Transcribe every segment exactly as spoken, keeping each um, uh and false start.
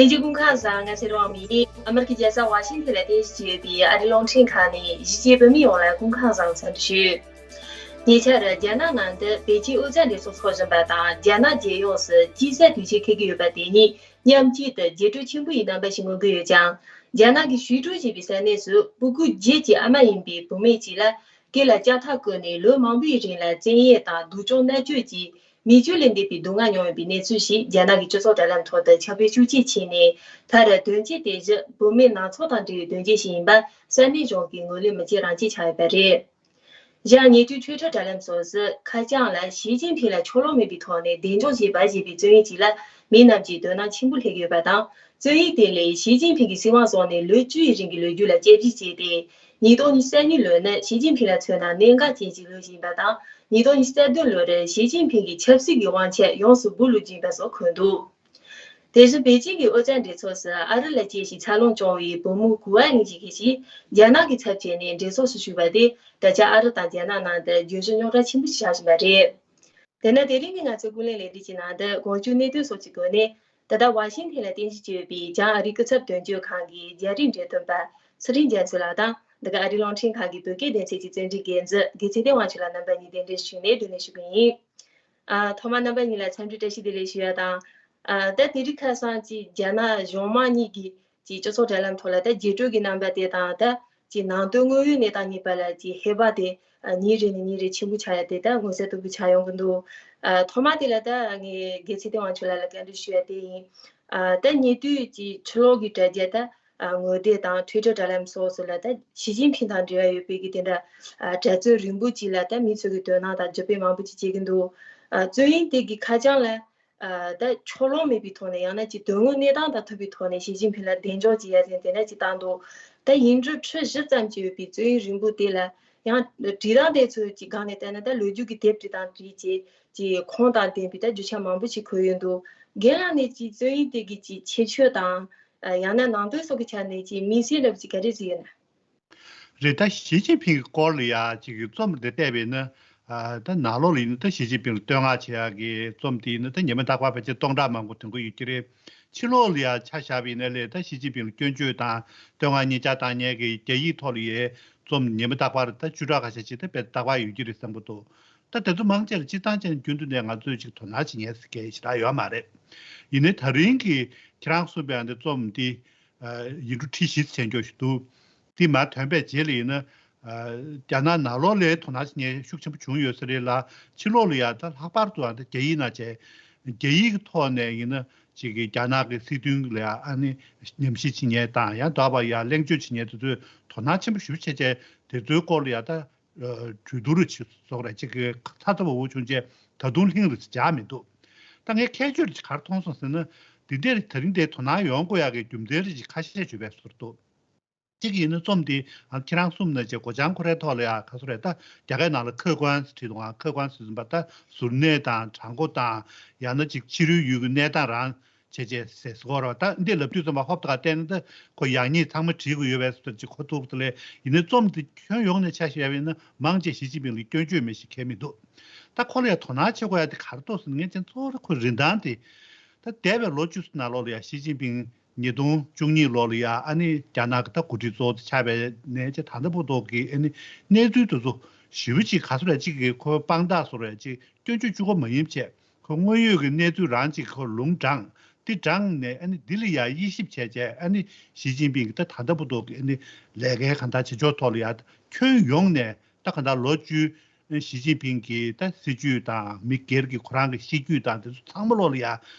ལྷན་རྒྱས་སྐུ་ཁམས་བཟང་། ང་ཚེ་རིང་དབང་མོ་ཡིན། ཨ་མི་རི་ཀའི་རྒྱལ་ས་ཝ་ཤིང་ཐན་ལ་རྟེན་གཞི་བྱས་ཡོད་པའི་ཨ་རིའི་རླུང་འཕྲིན་ཁང་ནས་གཞིས་བྱེས་བོད་མི་ཡོངས་ལ་སྐུ་ཁམས་བཟང་འཚམས་འདྲི་ཞུ། ཉེ་ཆར་རྒྱ་ནག་ནང་དུ་པེ་ཅིན་དབུས་གཙང་འགྲན་ཚོགས་འཚོགས་བཞིན་པ་དང་། རྒྱ་ནག་རྒྱལ་ཡོངས་སུ་དཔྱིད་གསར་དུས་ཆེན་འཁེལ་གྱི་ཡོད་པ་དེ་གཉིས་མཉམ་གཅིག་ཏུ་རྒྱས་སྤྲོས་ཆེན་པོ་ཡི་རྣམ་པ་ཞིག་མངོན་གྱི་ཡོད་ཀྱང་། རྒྱ་ནག་གི་ཞུས་ཀྲོའུ་ཞེས་པའི་ས་གནས་སུ་སྤུ་གུ་བརྒྱད་ཀྱི་ཨ་མ་ཡིན་པའི་བུད་མེད་ཅིག་ལ་སྐེ་ལ་ལྕགས་ཐག་བཀོད་ནས་ལོ་མང་པོའི་རིང་ལ་བཙན་གཡེམ་དང་སྡུག་སྦྱོང་མནར་གཅོད་ཀྱིས་མི་སྤྱོད་ལས་འདས་པའི་སྡུག་བསྔལ་མྱོང་ཡོད་པའི་གནས་ཚུལ་ཞིག་རྒྱ་ནག་གི་སྤྱི་ཚོགས་དྲ་ལམ་ཐོག་ཏུ་ཁྱབ་སྤེལ་ཤུགས་ཆེ་ཕྱིན་ནས། མཐར་དོན་རྐྱེན་དེ་བཞིན་བུད་མེད་ནག་ཚོགས་དང་འབྲེལ་བའི་དོན་རྐྱེན་ཞིག་ཡིན་པ་ས་གནས་གཞུང་གིས་ངོས་ལེན་མི་བྱེད་རང་བྱེད་ཆགས་ཡོད་པ་རེད། གཞན་ཉེ་དུས་ཊུའི་ཊར་དྲ་ལམ་སོགས་སུ་ཁ་བྱང་ལ་ཞི་ཅིན་ཕིང་ལ་ཕྱོགས་ལྷུང་མེད་པའི་ཐོག་ནས་གདེང་འཇོག་བྱས་པ་ཞེས་པའི་རྩོམ་ཡིག་ཅིག་ལ་མི་རྣམས་ཀྱིས་དོ་སྣང་ཆེན་པོ་སླེབས་ཡོད་པ་དང་། རྩོམ་ཡིག་དེ་ལས་ཞི་ཅིན་ཕིང་གིས་སྲིད་དབང་བཟུང་ནས་ལོ་བཅུ་ཡི་རིང་གི་ལོ་རྒྱུས་ལ་དཔྱད་ཞིབ་བྱས་ཏེ། ཉིས་སྟོང་ཉི་ཤུ་རྩ་གཉིས་ལོ་ནི་ཞི་ཅིན་ཕིང་ལ་མཚོན་ན་གནད་འགག་ཅན་གྱི་ལོ་ཞིག་ཡིན་པ་དང་། ཉིས་སྟོང་ཉི་ཤུ་རྩ་བདུན་ལོ་རུ་ཞི་ཅིན་ཕིང་གི་ཆབ་སྲིད་ཀྱི་དབང་ཆ་ཡོངས་སུ་སྦོ་ལོག་རྒྱུ་ཡིན་པ་སོགས་འཁོད་འདུག་དེ་བཞིན་པེ་ཅིང་གི་དབུས་གཙང་འགྲན་ཚོགས་སུ་ཨ་རི་ལ་སྐྱེས་ཤིང་འཚར་ལོངས་བྱུང་བའི་བུ་མོ་གུ་ཝེ་ལིན་ཞིག་གིས། རྒྱ་ནག་གི་ཚབ་བྱས་ནས་འགྲན་ཚོགས་སུ་ཞུགས་པ་དེ་ད་ཆ་ཨ་རི་དང་རྒྱ་ནག་ནང་དུ་བརྗོད་གཞི་རྙོག་དྲ་ཆེན་པོ་ཞིག་ཆགས་བཞིན་པ་རེད། དེ་ནས་དེ་རིང་གི་ང་ཚོའི་ཀུན་གླེང་ལས་རིམ་གྱི་ནང་དུ་གོང་བརྗོད་གནད་དོན་སོགས་ཀྱི་སྒོ་ནས། ད་ལྟ་ཝ་ཤིང་ཐན་ལ་རྟེན་གཞི་བྱས་ཡོད་པའི་བྱང་ཨ་རིའི་སྐུ་ཚབ་དོན་གཅོད་ཁང་གི་རྒྱ་རིགས་འབྲེལ་མཐུད་པ་ཚུལ་ཁྲིམས་རྒྱ་མཚོ་ལགས་དང་། འདི་ག་ཨ་རིའི་རླུང་འཕྲིན་ཁང་གི་བོད་སྐད་སྡེ་ཚན་གྱི་རྩོམ་སྒྲིག་འགན་འཛིན་དགེ་ཚེ་བརྟན་དབང་ཕྱུག་ལགས་རྣམ་པ་གཉིས་གདན་འདྲེན་ཞུས་ནས་བགྲོ་གླེང་ཞུ་གི་ཡིན། ཨ། ཐོག་མར་རྣམ་པ་གཉིས་ལ་འཚམས་འདྲི་བཀྲ་ཤིས་བདེ་ལེགས་ཞུ་ཡ་དང་། ཨ། ད་དེ་རིང་ཁ་སང་ཅིག་རྒྱ་ནག་གཞུང་མང་གཉིས་ཀྱི་ཅིག་སྤྱི་ཚོགས་དྲ་ལམ་ཐོག་ལ་ད་རྒྱས་སྤྲོས་ཀྱི་རྣམ་པ་དེ་དང་། ད་ཅིག་ནང་དོན་དངོས་ཡོད་གནས་སྟངས་གཉིས་བར་ལ་ཅིག་ཧེ་བག་དེ་ཨ་ཉིན་རེ་ནས་ཉིན་རེ་ཆེན་པོ་ཆགས་ཡ་དེ་ད་མངོན་གསལ་དོད་པོ་ཆགས་ཡོང་གི་འདུག་ཨ། ཐོག་མ་དེ་ལ་ད་ངས་དགེ་ཚེ་བརྟན་དབང་ཕྱུག་ལགས་ལ་བཀའ་འདྲི་ཞུ་ཡ་དེ་ཡིན། ཨ། ད་ཉེ་དུས་ཀྱི་ཕྱི་ལོགས་ཀྱི་དྲ་རྒྱ་ད་ཨ་ངོ་དེབ་དང་ཊུའི་ཊར་དྲ་ལམ་སོགས་སུ་ལ་ད་ཞི་ཅིན་ཕིང་དང་འབྲེལ་བ་ཡོད་པའི་གི་དེ་འདྲ་ཨ་དྲ་ཚིགས་རིང་པོ་ཅིག་ལ་ད་མི་ཚོ་གི་དོ་སྣང་དང་འགྱོད་པ་མང་པོ་ཅིག་བྱེད་ཀྱི་འདུག་ཨ། རྩོམ་ཡིག་དེ་གི་ཁ་བྱང་ལ་ཨ་ད་ཕྱོགས་ལྷུང་མེད་པའི་ཐོག་ནས། ཡང་ན་ཅིག་དོན་དངོས་གནས་སྟངས་དང་མཐུན་པའི་ཐོག་ནས་ཞི་ཅིན་ཕིང་ལ་གདེང་འཇོག་བྱེད་ཡ་ཟེར་དེ་འདྲ་ཅིག་བཏང་འདུག་ད་ཡིག་འབྲུ་ཁྲི་བཞི་ཙམ་ཅིག་ཡོད་པའི་རྩོམ་ཡིག་རིང་པོ་དེ་ལ་ཡང་བྲིས་སྟངས་དེ་ཚོའི་ཅིག་སྒང་ནས་བལྟས་ན། ད་ལོ་རྒྱུས་ཀྱི་དེབ་བྲིས་སྟངས་བྲིས་བྱས་ཀྱི་ཁུངས་དང་ལྡན་པའི་ད་རྒྱུ་ཆ་མང་པོ་ཞིག་འཁོད་ཡོད་འདུག་རྒན་ལགས་ནས་ཅིག་རྩོམ་ཡིག་དེ་གི་ཅིག་ཁྱད་ཆོས་དང་། ཨ། ཡང་ན་ནང་དོན་སོགས་ཀྱི་ཆ་ནས་ཅིག་དམིགས་བསལ་འདྲ་པོ་ཅིག་ག་རེ་གཟིགས་ཡོད་ན། རེད། ད་ཞི་ཅིན་ཕིང་གི་སྐོར་ལ་ཡ་ཅིག་གི་རྩོམ་འདི་བལྟས་པས་ན། ཨ། ད་ནང་ལོགས་ལ་ཡིན་ན་ད་ཞི་ཅིན་ཕིང་ལ་བསྟོད་བསྔགས་བྱེད་ཡག་གི་རྩོམ་དེ་ཡིན་ན་ད་ཉི་མ་རྟག་པར་ཕལ་ཆེར་སྟོང་ཕྲག་མང་པོ་ཐོན་གྱི་ཡོད་ཀྱི་རེད། ཕྱི་ལོགས་ལ་ཡ་ཆ་བཞག་པ་ཡིན་ན་ལས་ད་ཞི་ཅིན་ཕིང་ལ་སྐྱོན་བརྗོད་དང་བསྟོད་བསྔགས་གཉིས་ཆ་བཏང་མཁན་གྱི་རྒྱ་ཡིག་ཐོག་ལ་ཡའི་རྩོམ་ཉི་མ་རྟག་པར་ད་བཅུ་ཕྲག་ཁ་ཤས་ཅིག་ད་དཔེ་རྟག་པར་ཡོད་ཀྱི་རེད་བསམ་གྱི་འདུག་ད་དེ་ཚོ་མང་ཆེ་ལ་སྤྱིར་བཏང་བྱས་ན་རྒྱུན་དུ་ནས་ང་ཚོས་ཅིག་དོ་སྣང་བྱེད་མཁན་ཟེར་མཁན་ཞེ་དྲག་ཡོད་མ་རེད། ཡིན་ནའི་ད་རིང་གི་ཁྱེད་རང་གསུངས་པའི་ཨ་འདི་རྩོམ་འདི། ཨ། ཡིག་འབྲུ་ཁྲི་བཞི་ཟེར་མཁན་ཞིག་འདུག་དེ་མར་ཐོན་པའི་རྗེས་ལ་ཡིན་ན། ཨ། རྒྱ་ནག་ནང་ལོགས་ལ་དོ་སྣང་བྱེད་མཁན་ཤུགས་ཆེན་པོ་བྱུང་ཡོད་ས་རེད་ལ། ཕྱི་ལོགས་ལ་ཡ་ད་ལྷག་པར་དུ་ཨ་ད་རྒྱ་ཡིག་ནང་བྱས། རྒྱ་ཡིག་གི་ཐོག་ནས་ཡིན་ན་ཅིག་གི་རྒྱ་ནག་གི་སྲིད་དོན་ལ་ཡ་ཨ་ནི་ཉམས་ཞིབ་བྱེད་མཁན་དང་། ཡང་དག་པ་ཡ་གླེང་བརྗོད་བྱེད་མཁན་དེ་ཚོས་དོ་སྣང་ཆེན་པོ་ཞེ་པོ་བྱས་བྱས། དེ་ཚོའི་སྐོར་ལ་ཡ་ད་གྲོས་བསྡུར་ཅིག་བཟོ་རེད། ཅིག་གི་ཚ་ཚ་འུར་འུར་བྱུང་རྗེས་ད་དུང་ལྷིང་རུ་འཇགས་མི་འདུག་ད་ངས་ཁྱད་ཆོས་ཅིག་ག་རེ་མཐོང་སོང་ཟེར་ན། འདི་འདིར་ད་རིང་འདིར་དོ་སྣང་ཡོང་དགོས་ཡག་གི་རྒྱུ་མཚན་རེ་ཅིག་ཁ་ཤས་ཅིག་ཡོད་པའི་བཟོ་འདུག་གཅིག་ཡིན་ན་རྩོམ་འདི་ཨ་ཁྱེད་རང་གསུངས་ནང་བཞིན་སྒོ་བྱང་ཁོ་རའི་ཐོག་ལ་ཡ་ག་ཚོད་རེད། ད་རྒྱ་སྐད་ནང་ལ་客观ཟེར་བྲིས་འདུག་ཨ། 客观ཟེར་བ་ད་གཟུར་གནས་དང་གྲངས་འབོར་དང་། ཡང་ན་ཅིག་ཕྱི་རོལ་ཡུལ་གྱི་གནས་སྟངས་རང་བྱས་བྱས་ཟེར་སྐོར་བ། ད་འདི་ལབ་དུས་ཙམ་པ་ཧོབ་ཏེ་ག་བལྟས་ན་ད་ཁོ་ཡག་ཉེས་ཚང་མ་བྲིས་དགོས་ཡོད་པའི་བཟོ་འདྲ་ཅིག་གོ་ཐུབ་ལ། ཡིན་ནའི་རྩོམ་འདི་ཁྱོན་ཡོངས་ནས་ཆ་བཞག་པ་ཡིན་ན་མང་ཆེ་ཞི་ཅིན་ཕིང་ལ་སྐྱོན་བརྗོད་མེད་ཞིག་གང་ཡང་མི་འདུག་ད་ཁོ་ལ་ཡ་དོ་སྣང་བྱེད་དགོས་ཡ་དེ་ག་རེ་འདུག་ཟེར་ན། ངས་བྱས་ན་གཙོ་བོ་ཁོའི་རིན་ཐང་དེ། ད་འདས་པའི་ལོ་བཅུ་ཙམ་ནང་ལོགས་ལ་ཡ་ཞི་ཅིན་ཕིང་ཉིས་སྟོང་བཅུ་གཉིས་ལོ་ལ་ཡ་ཨ་ནི་རྒྱ་ནག་གི་ད་འགོ་ཁྲིད་གཙོ་བོ་དེ་ཆགས་པའི་ནས་བྱས་ད་ལྟ་བར་དུ་གི་ཨ་ནི་གནས་ཚུལ་དེ་ཚོ་ཞེ་པོ་ཅིག་ག་ཚོད་རེད། ཅིག་གི་ཁོའི་དཔང་རྟགས་བཟོ་འདྲ་ཅིག་སྐྱོན་བརྗོད་བྱེད་དགོས་མ་ཡིན་བྱས། ཁོ་དངོས་ཡོད་ཀྱི་གནས་ཚུལ་རང་ཅིག་ཁོ་ལུང་དྲངས། དེ་དྲངས་ནས་ཨ་ནི་འདི་ལ་ཡ་དབྱེ་ཞིབ་བྱས་བྱས། ཨ་ནི་ཞི་ཅིན་ཕིང་གི་ད་ད་ལྟ་བར་དུ་གི་ཨ་ནི་ལས་ཀའི་གང་ལྟར་བྱེད་ཕྱོགས་ཐོག་ལ་ཡ་ཁྱོན་ཡོངས་ནས་ད་གང་ལྟར་ལོ་བཅུའི་ཞི་ཅིན་ཕིང་གི་ད་སྲིད་བྱུས་དང་། མི་སྒེར་གྱི་ཁོ་རང་གི་གཤིས་རྒྱུད་དང་། དེ་ཚོ་ཚང་མ་ལོགས་ལ་ཡ་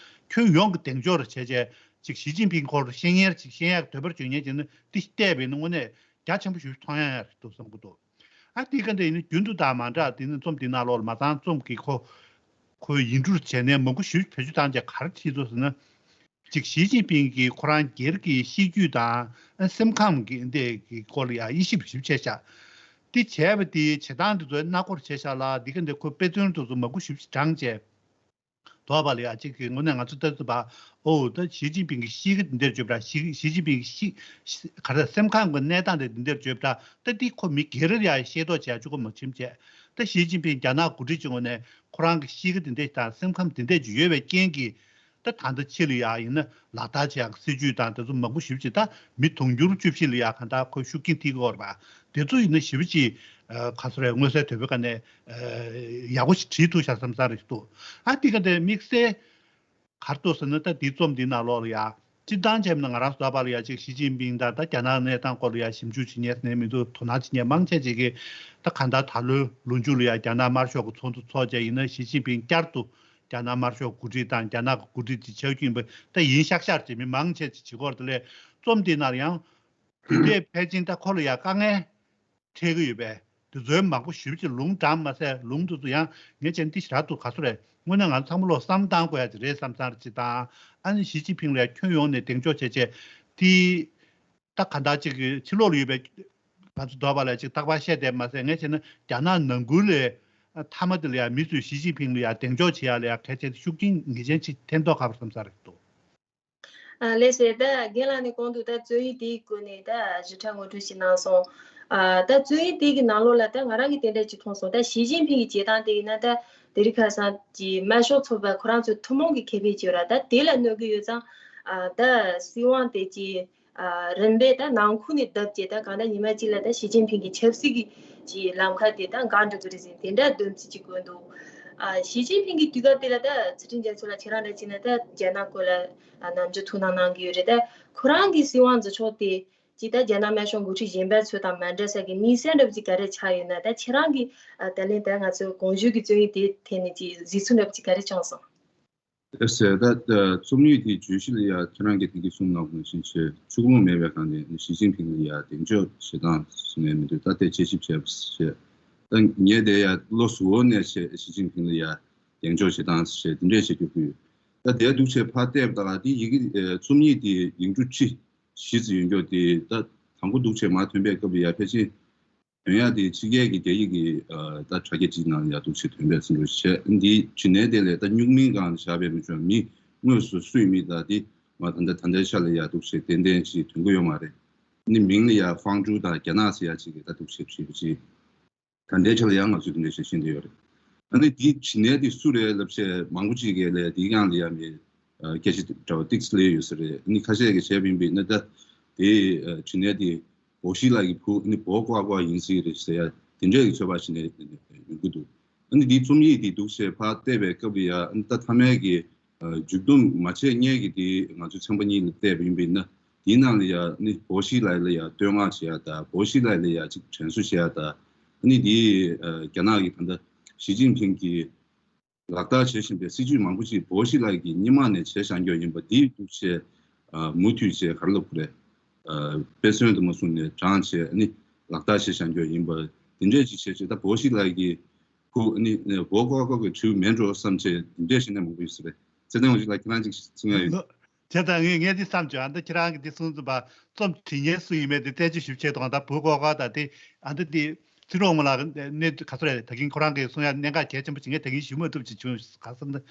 ཁྱོན་ཡོངས་ཀྱི་གདེང་འཇོག་རེ་བྱས་བྱས། ཅིག་ཞི་ཅིན་ཕིང་སྐོར་ཤེས་མཁན་རེ་ཅིག་ཤེས་ཡག་འདོད་པ་བྱུང་མཁན་ཅིག་ནི་འདི་བལྟས་པས་ན་དངོས་གནས་རྒྱ་ཆེན་པོ་ཞིག་མཐོང་ཡག་རེད་འདུག་བསམ་གྱི་འདུག་ཨ། དེ་ག་འདྲ་ཡིན་ན་རྒྱུན་དུ་དང་མ་འདྲ། དེ་ནི་རྩོམ་འདི་ནང་ལོགས་ལ་མ་ཚང་རྩོམ་གྱི་ཁོ་ཁོའི་ཡིག་འབྲུར་བྱས་ནས་མང་པོ་ཞིག་བེད་སྤྱོད་བཏང་བྱས་ག་རེ་བྲིས་འདུག་ཟེར་ན། ཅིག་ཞི་ཅིན་ཕིང་གིས་ཁོ་རང་སྒེར་གྱི་གཤིས་རྒྱུད་དང་སེམས་ཁམས་ཀྱི་འདི་གི་སྐོར་ལ་ཡང་དབྱེ་ཞིབ་ཞིབ་བྱས་ཤག་འདི་བྱས་པ་དེ་བྱེད་སྟངས་འདི་ཚོའི་སྣ་སྒོར་བྱས་ཤག་ལ། འདི་ག་འདི་ཁོ་དཔེ་མཚོན་འདི་ཚོ་མང་པོ་ཞིབ་ཞིབ་དྲངས་བྱས། དོགས་པ་ལ་ཡ་གཅིག་གི་ངོས་ནས་ང་ཚོ་ལྟ་ཚུལ་པ། ཨོ། ད་ཞི་ཅིན་ཕིང་གི་གཤིས་ཀ་འདི་འདྲར་བརྗོད་པ་འདྲ། ཞི་ཞི་ཅིན་ཕིང་གི་གཤིས་ག་རེ། སེམས་ཁམས་ཀྱི་གནས་སྟངས་དེ་འདི་འདྲར་བརྗོད་པ་འདྲ། ད་འདི་ཁོ་མི་སྒེར་ལ་ཡ་ཤེས་རྟོགས་བྱས་ཆོག་གི་མ་ཕྱིན་བྱས། ད་ཞི་ཅིན་ཕིང་རྒྱ་ནག་འགོ་ཁྲིད་ཀྱི་ངོས་ནས་ཁོ་རང་གི་གཤིས་ཀ་འདི་འདྲ་དང་སེམས་ཁམས་འདི་འདྲ་ཅིག་ཡོད་པའི་རྐྱེན་གྱིས། ད་ད་ལྟ་ཕྱི་ལ་ཡ་ཡིན་ན་ལག་བསྟར་བྱེད་ཡག་སྲིད་ཇུས་དང་དེ་ཚོ་མང་པོ་ཞེ་པོ་ཅིག་ད་མི་དུང་ཕྱུར་བཅུ་བཞི་ལ་ཡ་གང་ལྟར་ཁོ་ཤུགས་རྐྱེན་ཐེབས་ཀྱི་ཡོད་རེད་པ། དེ་ཚོ་ཡིན་ན་ཞེ་པོ་ཅིག་ཨ་ག་ཚོད་རེད། མངོན་གསལ་དོད་པོའི་སྒང་ནས་ཨ་ཡག་པོ་ཞིག་བྲིས་ཐུབ་ཤག་བསམ་ས་རེད་འདུག་ཨ་དེ་ག་དེ་དམིགས་བསལ་ག་རེ་འདུག་ཟེར་ན། ད་དེའི་རྩོམ་འདིའི་ནང་ལོགས་ལ་ཡ་སྤྱིར་བཏང་བྱས་ན་ང་རང་ཚོ་ད་བར་ལ་ཡ་ཅིག་ཞི་ཅིན་ཕིང་དང་ད་རྒྱ་ནག་གནས་སྟངས་སྐོར་ལ་ཡ་ཞིབ་འཇུག་བྱེད་མཁན་ཟེར་མཁན་མི་འདུག་དོ་སྣང་བྱེད་མཁན་མང་ཆེ་ཅིག་གིས་ད་གང་ལྟར་ད་ལོའི་ལོ་མཇུག་ལ་ཡ་རྒྱ་ནག་དམར་ཤོག་གི་ཚོགས་འདུ་ཚོགས་བྱས་ཡིན་ན་ཞི་ཅིན་ཕིང་བསྐྱར་དུ་རྒྱ་ནག་དམར་ཤོག་འགོ་ཁྲིད་དང་རྒྱ་ནག་གི་འགོ་ཁྲིད་ཅིག་ཆགས་རྒྱུ་ཡིན་པ་ད་ཡིན་ཤག་ཤག་ཅིག་མི་མང་ཆེ་ཅིག་བྱེད་སྐོར་དེ་ལས་རྩོམ་དེའི་ནང་ལ་ཡང་དེ་འདྲའི་ཕལ་ཆེར་ད་ཁོ་ལ་ཡ་དཀའ་ངལ་འཕྲད་ཀྱི་ཡོད་པས། དེ་ཚོའི་མང་པོ་ཞེ་པོ་ཅིག་ལུང་དྲངས་མ་ཟད་ལུང་དེ་ཚོ་ཡང་ངས་བྱས་ན་འདི་ཞེ་དྲག་འདུག་ག་ཚོད་རེད། དངོས་གནས་ང་ཚང་མ་ལོག་བསམ་བཏང་དགོས་ཡ་ཅིག་རེད་བསམ་བསམ་ཅིག་དང་། ཨ་ནི་ཞི་ཅིན་ཕིང་ལ་ཡ་ཁྱོན་ཡོངས་ནས་གདེང་འཇོག་བྱས་བྱས་དེ་ད་ག་འདྲ་ཅིག་གི་ཕྱི་ལོགས་ལ་ཡོད་པའི་ང་ཚོ་འདོད་པ་ལ་ཅིག་རྟག་པར་བཤད་བསྡད་མ་ཟད། ངས་བྱས་ན་རྒྱ་ནག་ནང་ཁུལ་ལ་མཐའ་མ་དེ་ལ་ཡ་མི་ཚོས་ཞི་ཅིན་ཕིང་ལ་ཡ་གདེང་འཇོག་བྱེད་ཡ་ལ་ཡ་གལ་ཆེ་ཤུགས་རྐྱེན་ངེས་ཅན་ཅིག་ཐེབས་མདོག་ཁ་པོ་བསམ་ས་རེད་འདུག་ཨ་ལགས་སེ། ད་རྒན་ལགས་ནས་གོང་དུ་ད་རྩོམ་ཡིག་དེའི་སྐོར་ནས་ད་ཞིབ་ཕྲ་ངོ་སྤྲོད་ཅིག་གནང་སོང་། ཨ་ད་རྩོམ་ཡིག་དེ་གི་ནང་ལོགས་ལ་ད་ང་རང་གིས་དེ་འདྲ་ཅིག་མཐོང་སོང་། ད་ཞི་ཅིན་ཕིང་གི་བྱེད་སྟངས་དེ་ཡིན་ན་ད་དེ་རིང་ཁ་སང་གི་དམར་ཤོག་ཚོགས་པ་ཁོ་རང་ཚོའི་ཐུན་མོང་གི་ཁེ་ཕན་ཅིག་ཡོད་ར། ད་དེ་ལ་གནོད་ཀྱི་ཡོད་ཙང་། ཨ་ད་སྲིད་དབང་དེ་ཅིག་ཨ་རིམ་པས་ད་ནང་ཁུལ་ནས་བརྡབས་བྱས། ད་གང་ལྟར་ཉི་མ་གཅིག་ལ་ད་ཞི་ཅིན་ཕིང་གི་ཆབ་སྲིད་ཀྱི་ཅིག་ལམ་ཁ་དེ་ད་འགག་འགྲོ་གི་རེད་ཟེར་དེ་འདྲ་སྡོམ་རྩིས་ཅིག་དགོས་འདུག་ཨ་ཞི་ཅིན་ཕིང་གི་དུས་སྐབས་དེ་ལ་ད་ཚུལ་ཁྲིམས་རྒྱ་མཚོ་ལགས་ཁྱེད་རང་འདྲ་བྱས་ན་ད་རྒྱ་ནག་སྐོར་ལ་ཨ་ནམ་རྒྱུན་ཐུགས་སྣང་གནང་གི་ཡོད་རེད། ད་ཁོ་རང་གི་སྲིད་དབང་འཛིན་ཕྱོགས་དེ་ཅིག་ད་རྒྱ་ནག་དམར་ཤོག་འགོ་ཁྲིད་གཞན་པ་ཚོ་དང་མ་འདྲ་ས་གི་དམིགས་བསལ་འདྲ་བོ་ཅིག་ག་རེ་ཆགས་ཡོད་ན། ད་ཁྱེད་རང་གིས་ཨ་ད་ལན་ད་ང་ཚོའི་གོང་ཞུས་ཀྱི་རྩོམ་ཡིག་དེའི་ཐད་ནས་ཅིག་གཟིགས་ཚུལ་འདྲ་བོ་ཅིག་ག་རེ་བྱུང་སོང་། ལགས་སེ། ད་ད་རྩོམ་ཡིག་དེའི་བརྗོད་གཞི་ལ་ཡ་ཁྱེད་རང་གིས་དེ་གི་གསུངས་གནང་བ་ནང་བཞིན་བྱས་འཆུག་ལོང་མེད་པའི་སྒང་ནས་ཞི་ཅིན་ཕིང་ལ་ཡ་གདེང་འཇོག་བྱེད་སྟངས་ཟེར་ནས་མི་འདུག་ད་ལྟའི་དཔྱད་ཞིབ་བྱས་པ་བྱས། ད་ངས་དེ་ཡ་བློ་གཟུ་བོ་ནས་བྱས་ཞི་ཅིན་ཕིང་ལ་ཡ་གདེང་འཇོག་བྱེད་སྟངས་བྱས་དེ་འདྲས་བྱེད་རྒྱུ་ཡོད། ད་དེ་འདུག་བྱས་ཕར་བལྟས་པ་ད་ག་དེ་ཡི་གེ་ཨེ་རྩོམ་ཡིག་དེ་ཡིག་འབྲུ་ཁྲི་བཞི་ཙམ་ཡོད་རྒྱུ་དེ་ད་དང་པོ་འདུག་བྱས་མར་ཐོན་པའི་སྐབས་ལ་ཡ་ཕལ་ཆེར་དོན་ཡག་དེ་ཕྱི་རྒྱལ་གྱི་རྒྱ་ཡིག་གི་ཨ་ད་དྲ་རྒྱ་གཅིག་ནང་ལ་ཡ་འདུག་བྱས་ཐོན་པའི་ཚུལ་འདྲ་བྱས། འདི་ཕྱི་ནས་དེ་ལས་ད་སྨྱུག་མིང་སྒང་ལ་བཞག་པའི་མི་ཆོག་མི་དངོས་སུ་སུ་ཡིན་མིན་ད་དེ་མ་ད་ལྟ་ད་ལྟའི་ཆ་ལ་ཡ་འདུག་བྱས་ཏན་ཏན་ཅིག་ཐོན་གི་ཡོད་མ་རེད། ནི་མིང་ལ་ཡ་ཧྥང་ཀྲུའུ་དང་རྒྱ་ནག་ཟེར་ཡ་ཅིག་གི་ད་འདུག་བྱས་བྲིས་པ་ཅིག་ད་ལྟའི་ཆ་ལ་ཡང་ང་ཚོས་དེ་འདྲ་ཞིག་ཤེས་ཀྱི་ཡོད་རེད། ཨ་ནི་དེའི་ཕྱི་ནས་དེ་སུ་རེད་ལབ་བྱས་མང་པོ་ཅིག་གིས་ལས་དེའི་སྒང་ལ་ཡ་མི་སྐད་ཆ་འདྲ་བ་ཏིག་ཙམ་སླེབས་ཡོད་ས་རེད། ཨ་ནི་ཁ་ཤས་ཀྱིས་བྱས་པ་ཡིན་པས་ན་ད་དེའི་ཕྱི་ནས་དེ་བོ་ཤི་ལགས་ཀྱི་བུ་ཨ་ནི་བོ་ཀོ་ཀོ་ཡིན་སྲིད་རེད་ཟེར་ཡ་དེ་འདྲས་ཀྱི་ཚོད་དཔག་ཕྱི་ནས་ཡོང་གི་འདུག་ཨ་ནི་དེའི་རྩོམ་ཡིག་དེ་འདུག་བྱས་ཕར་བལྟས་པའི་སྐབས་ལ་ཡ་ཨ་ནི་ད་མཐའ་མའི་གི་མཇུག་བསྡོམས་མ་བྱས་སྔོན་གྱི་དེ་ང་ཚོའི་ཚན་པ་གཉིས་ལ་བལྟས་པ་ཡིན་པས་ན། དེའི་ནང་ལ་ཡ་ནི་བོ་ཤི་ལགས་ལ་ཡ་བསྟོད་བསྔགས་བྱེད་ཡ་དང་བོ་ཤི་ལགས་ལ་ཡ་ཅིག་དྲན་གསོ་བྱེད་ཡ་དང་། ཨ་ནི་དེ་རྒྱ་ནག་གི་ད་ལྟ་ཞི་ཅིན་ཕིང་གིས་ལག་བསྟར་བྱེད་བཞིན་པའི་སྲིད་ཇུས་མང་པོ་ཅིག་བོ་ཤི་ལགས་ཀྱིས་སྔོན་མ་ནས་བྱས་བཞག་རྒྱུ་ཡིན་པ་འདི་འདུག་བྱས་མུ་མཐུད་བྱས་ག་རེ་ལབ་དགོས་རེད། དཔེ་མཚོན་དུ་མ་བཟུང་ནས་དྲངས་བྱས་ཨ་ནི་ལག་བསྟར་བྱས་བཞག་རྒྱུ་ཡིན་པ་འདི་འདྲས་ཅིག་བྱས་བྱས་ད་བོ་ཤི་ལགས་ཀྱི་ཁུ་ཨ་ནི་བོ་ཀོ་ཀོ་གི་ཁྲིའུ་མེད་འགྲོ་བསམ་བྱས་འདི་འདྲས་བྱས་ནས་མང་པོ་ཡོད་ས་རེད། ཚེ་བརྟན་དབང་ཕྱུག་ལགས་ཁྱེད་རང་ཅིག་གསུང་ཡ་ཡོད། བྱས་ཙང་ངས་ངས་འདི་བསམ་བྱུང་། ཨ་ནི་ཁྱེད་རང་གིས་འདི་གསུངས་ཙམ་པ་རྩོམ་བྲིས་མཁན་སུ་ཡིན་མིན་དེ་རྩད་གཅོད་ཞིབ་བྱས་དང་ད་བོ་ཀོ་ཀོ་དང་དེ་ཨ་འདི་དེ་ཚེ་རིང་དབང་མོ་ལགས་གནས་ག་ཚོད་རེད། ད་གིན་ཁོ་རང་གིས་གསུང་ཡ་གནད་འགག་གལ་ཆེན་པོ་ཅིག་ངས་ད་གིན་ཞུ་མ་ཐུབ་ཅིག་བྱུང་ག་བསམ་ན།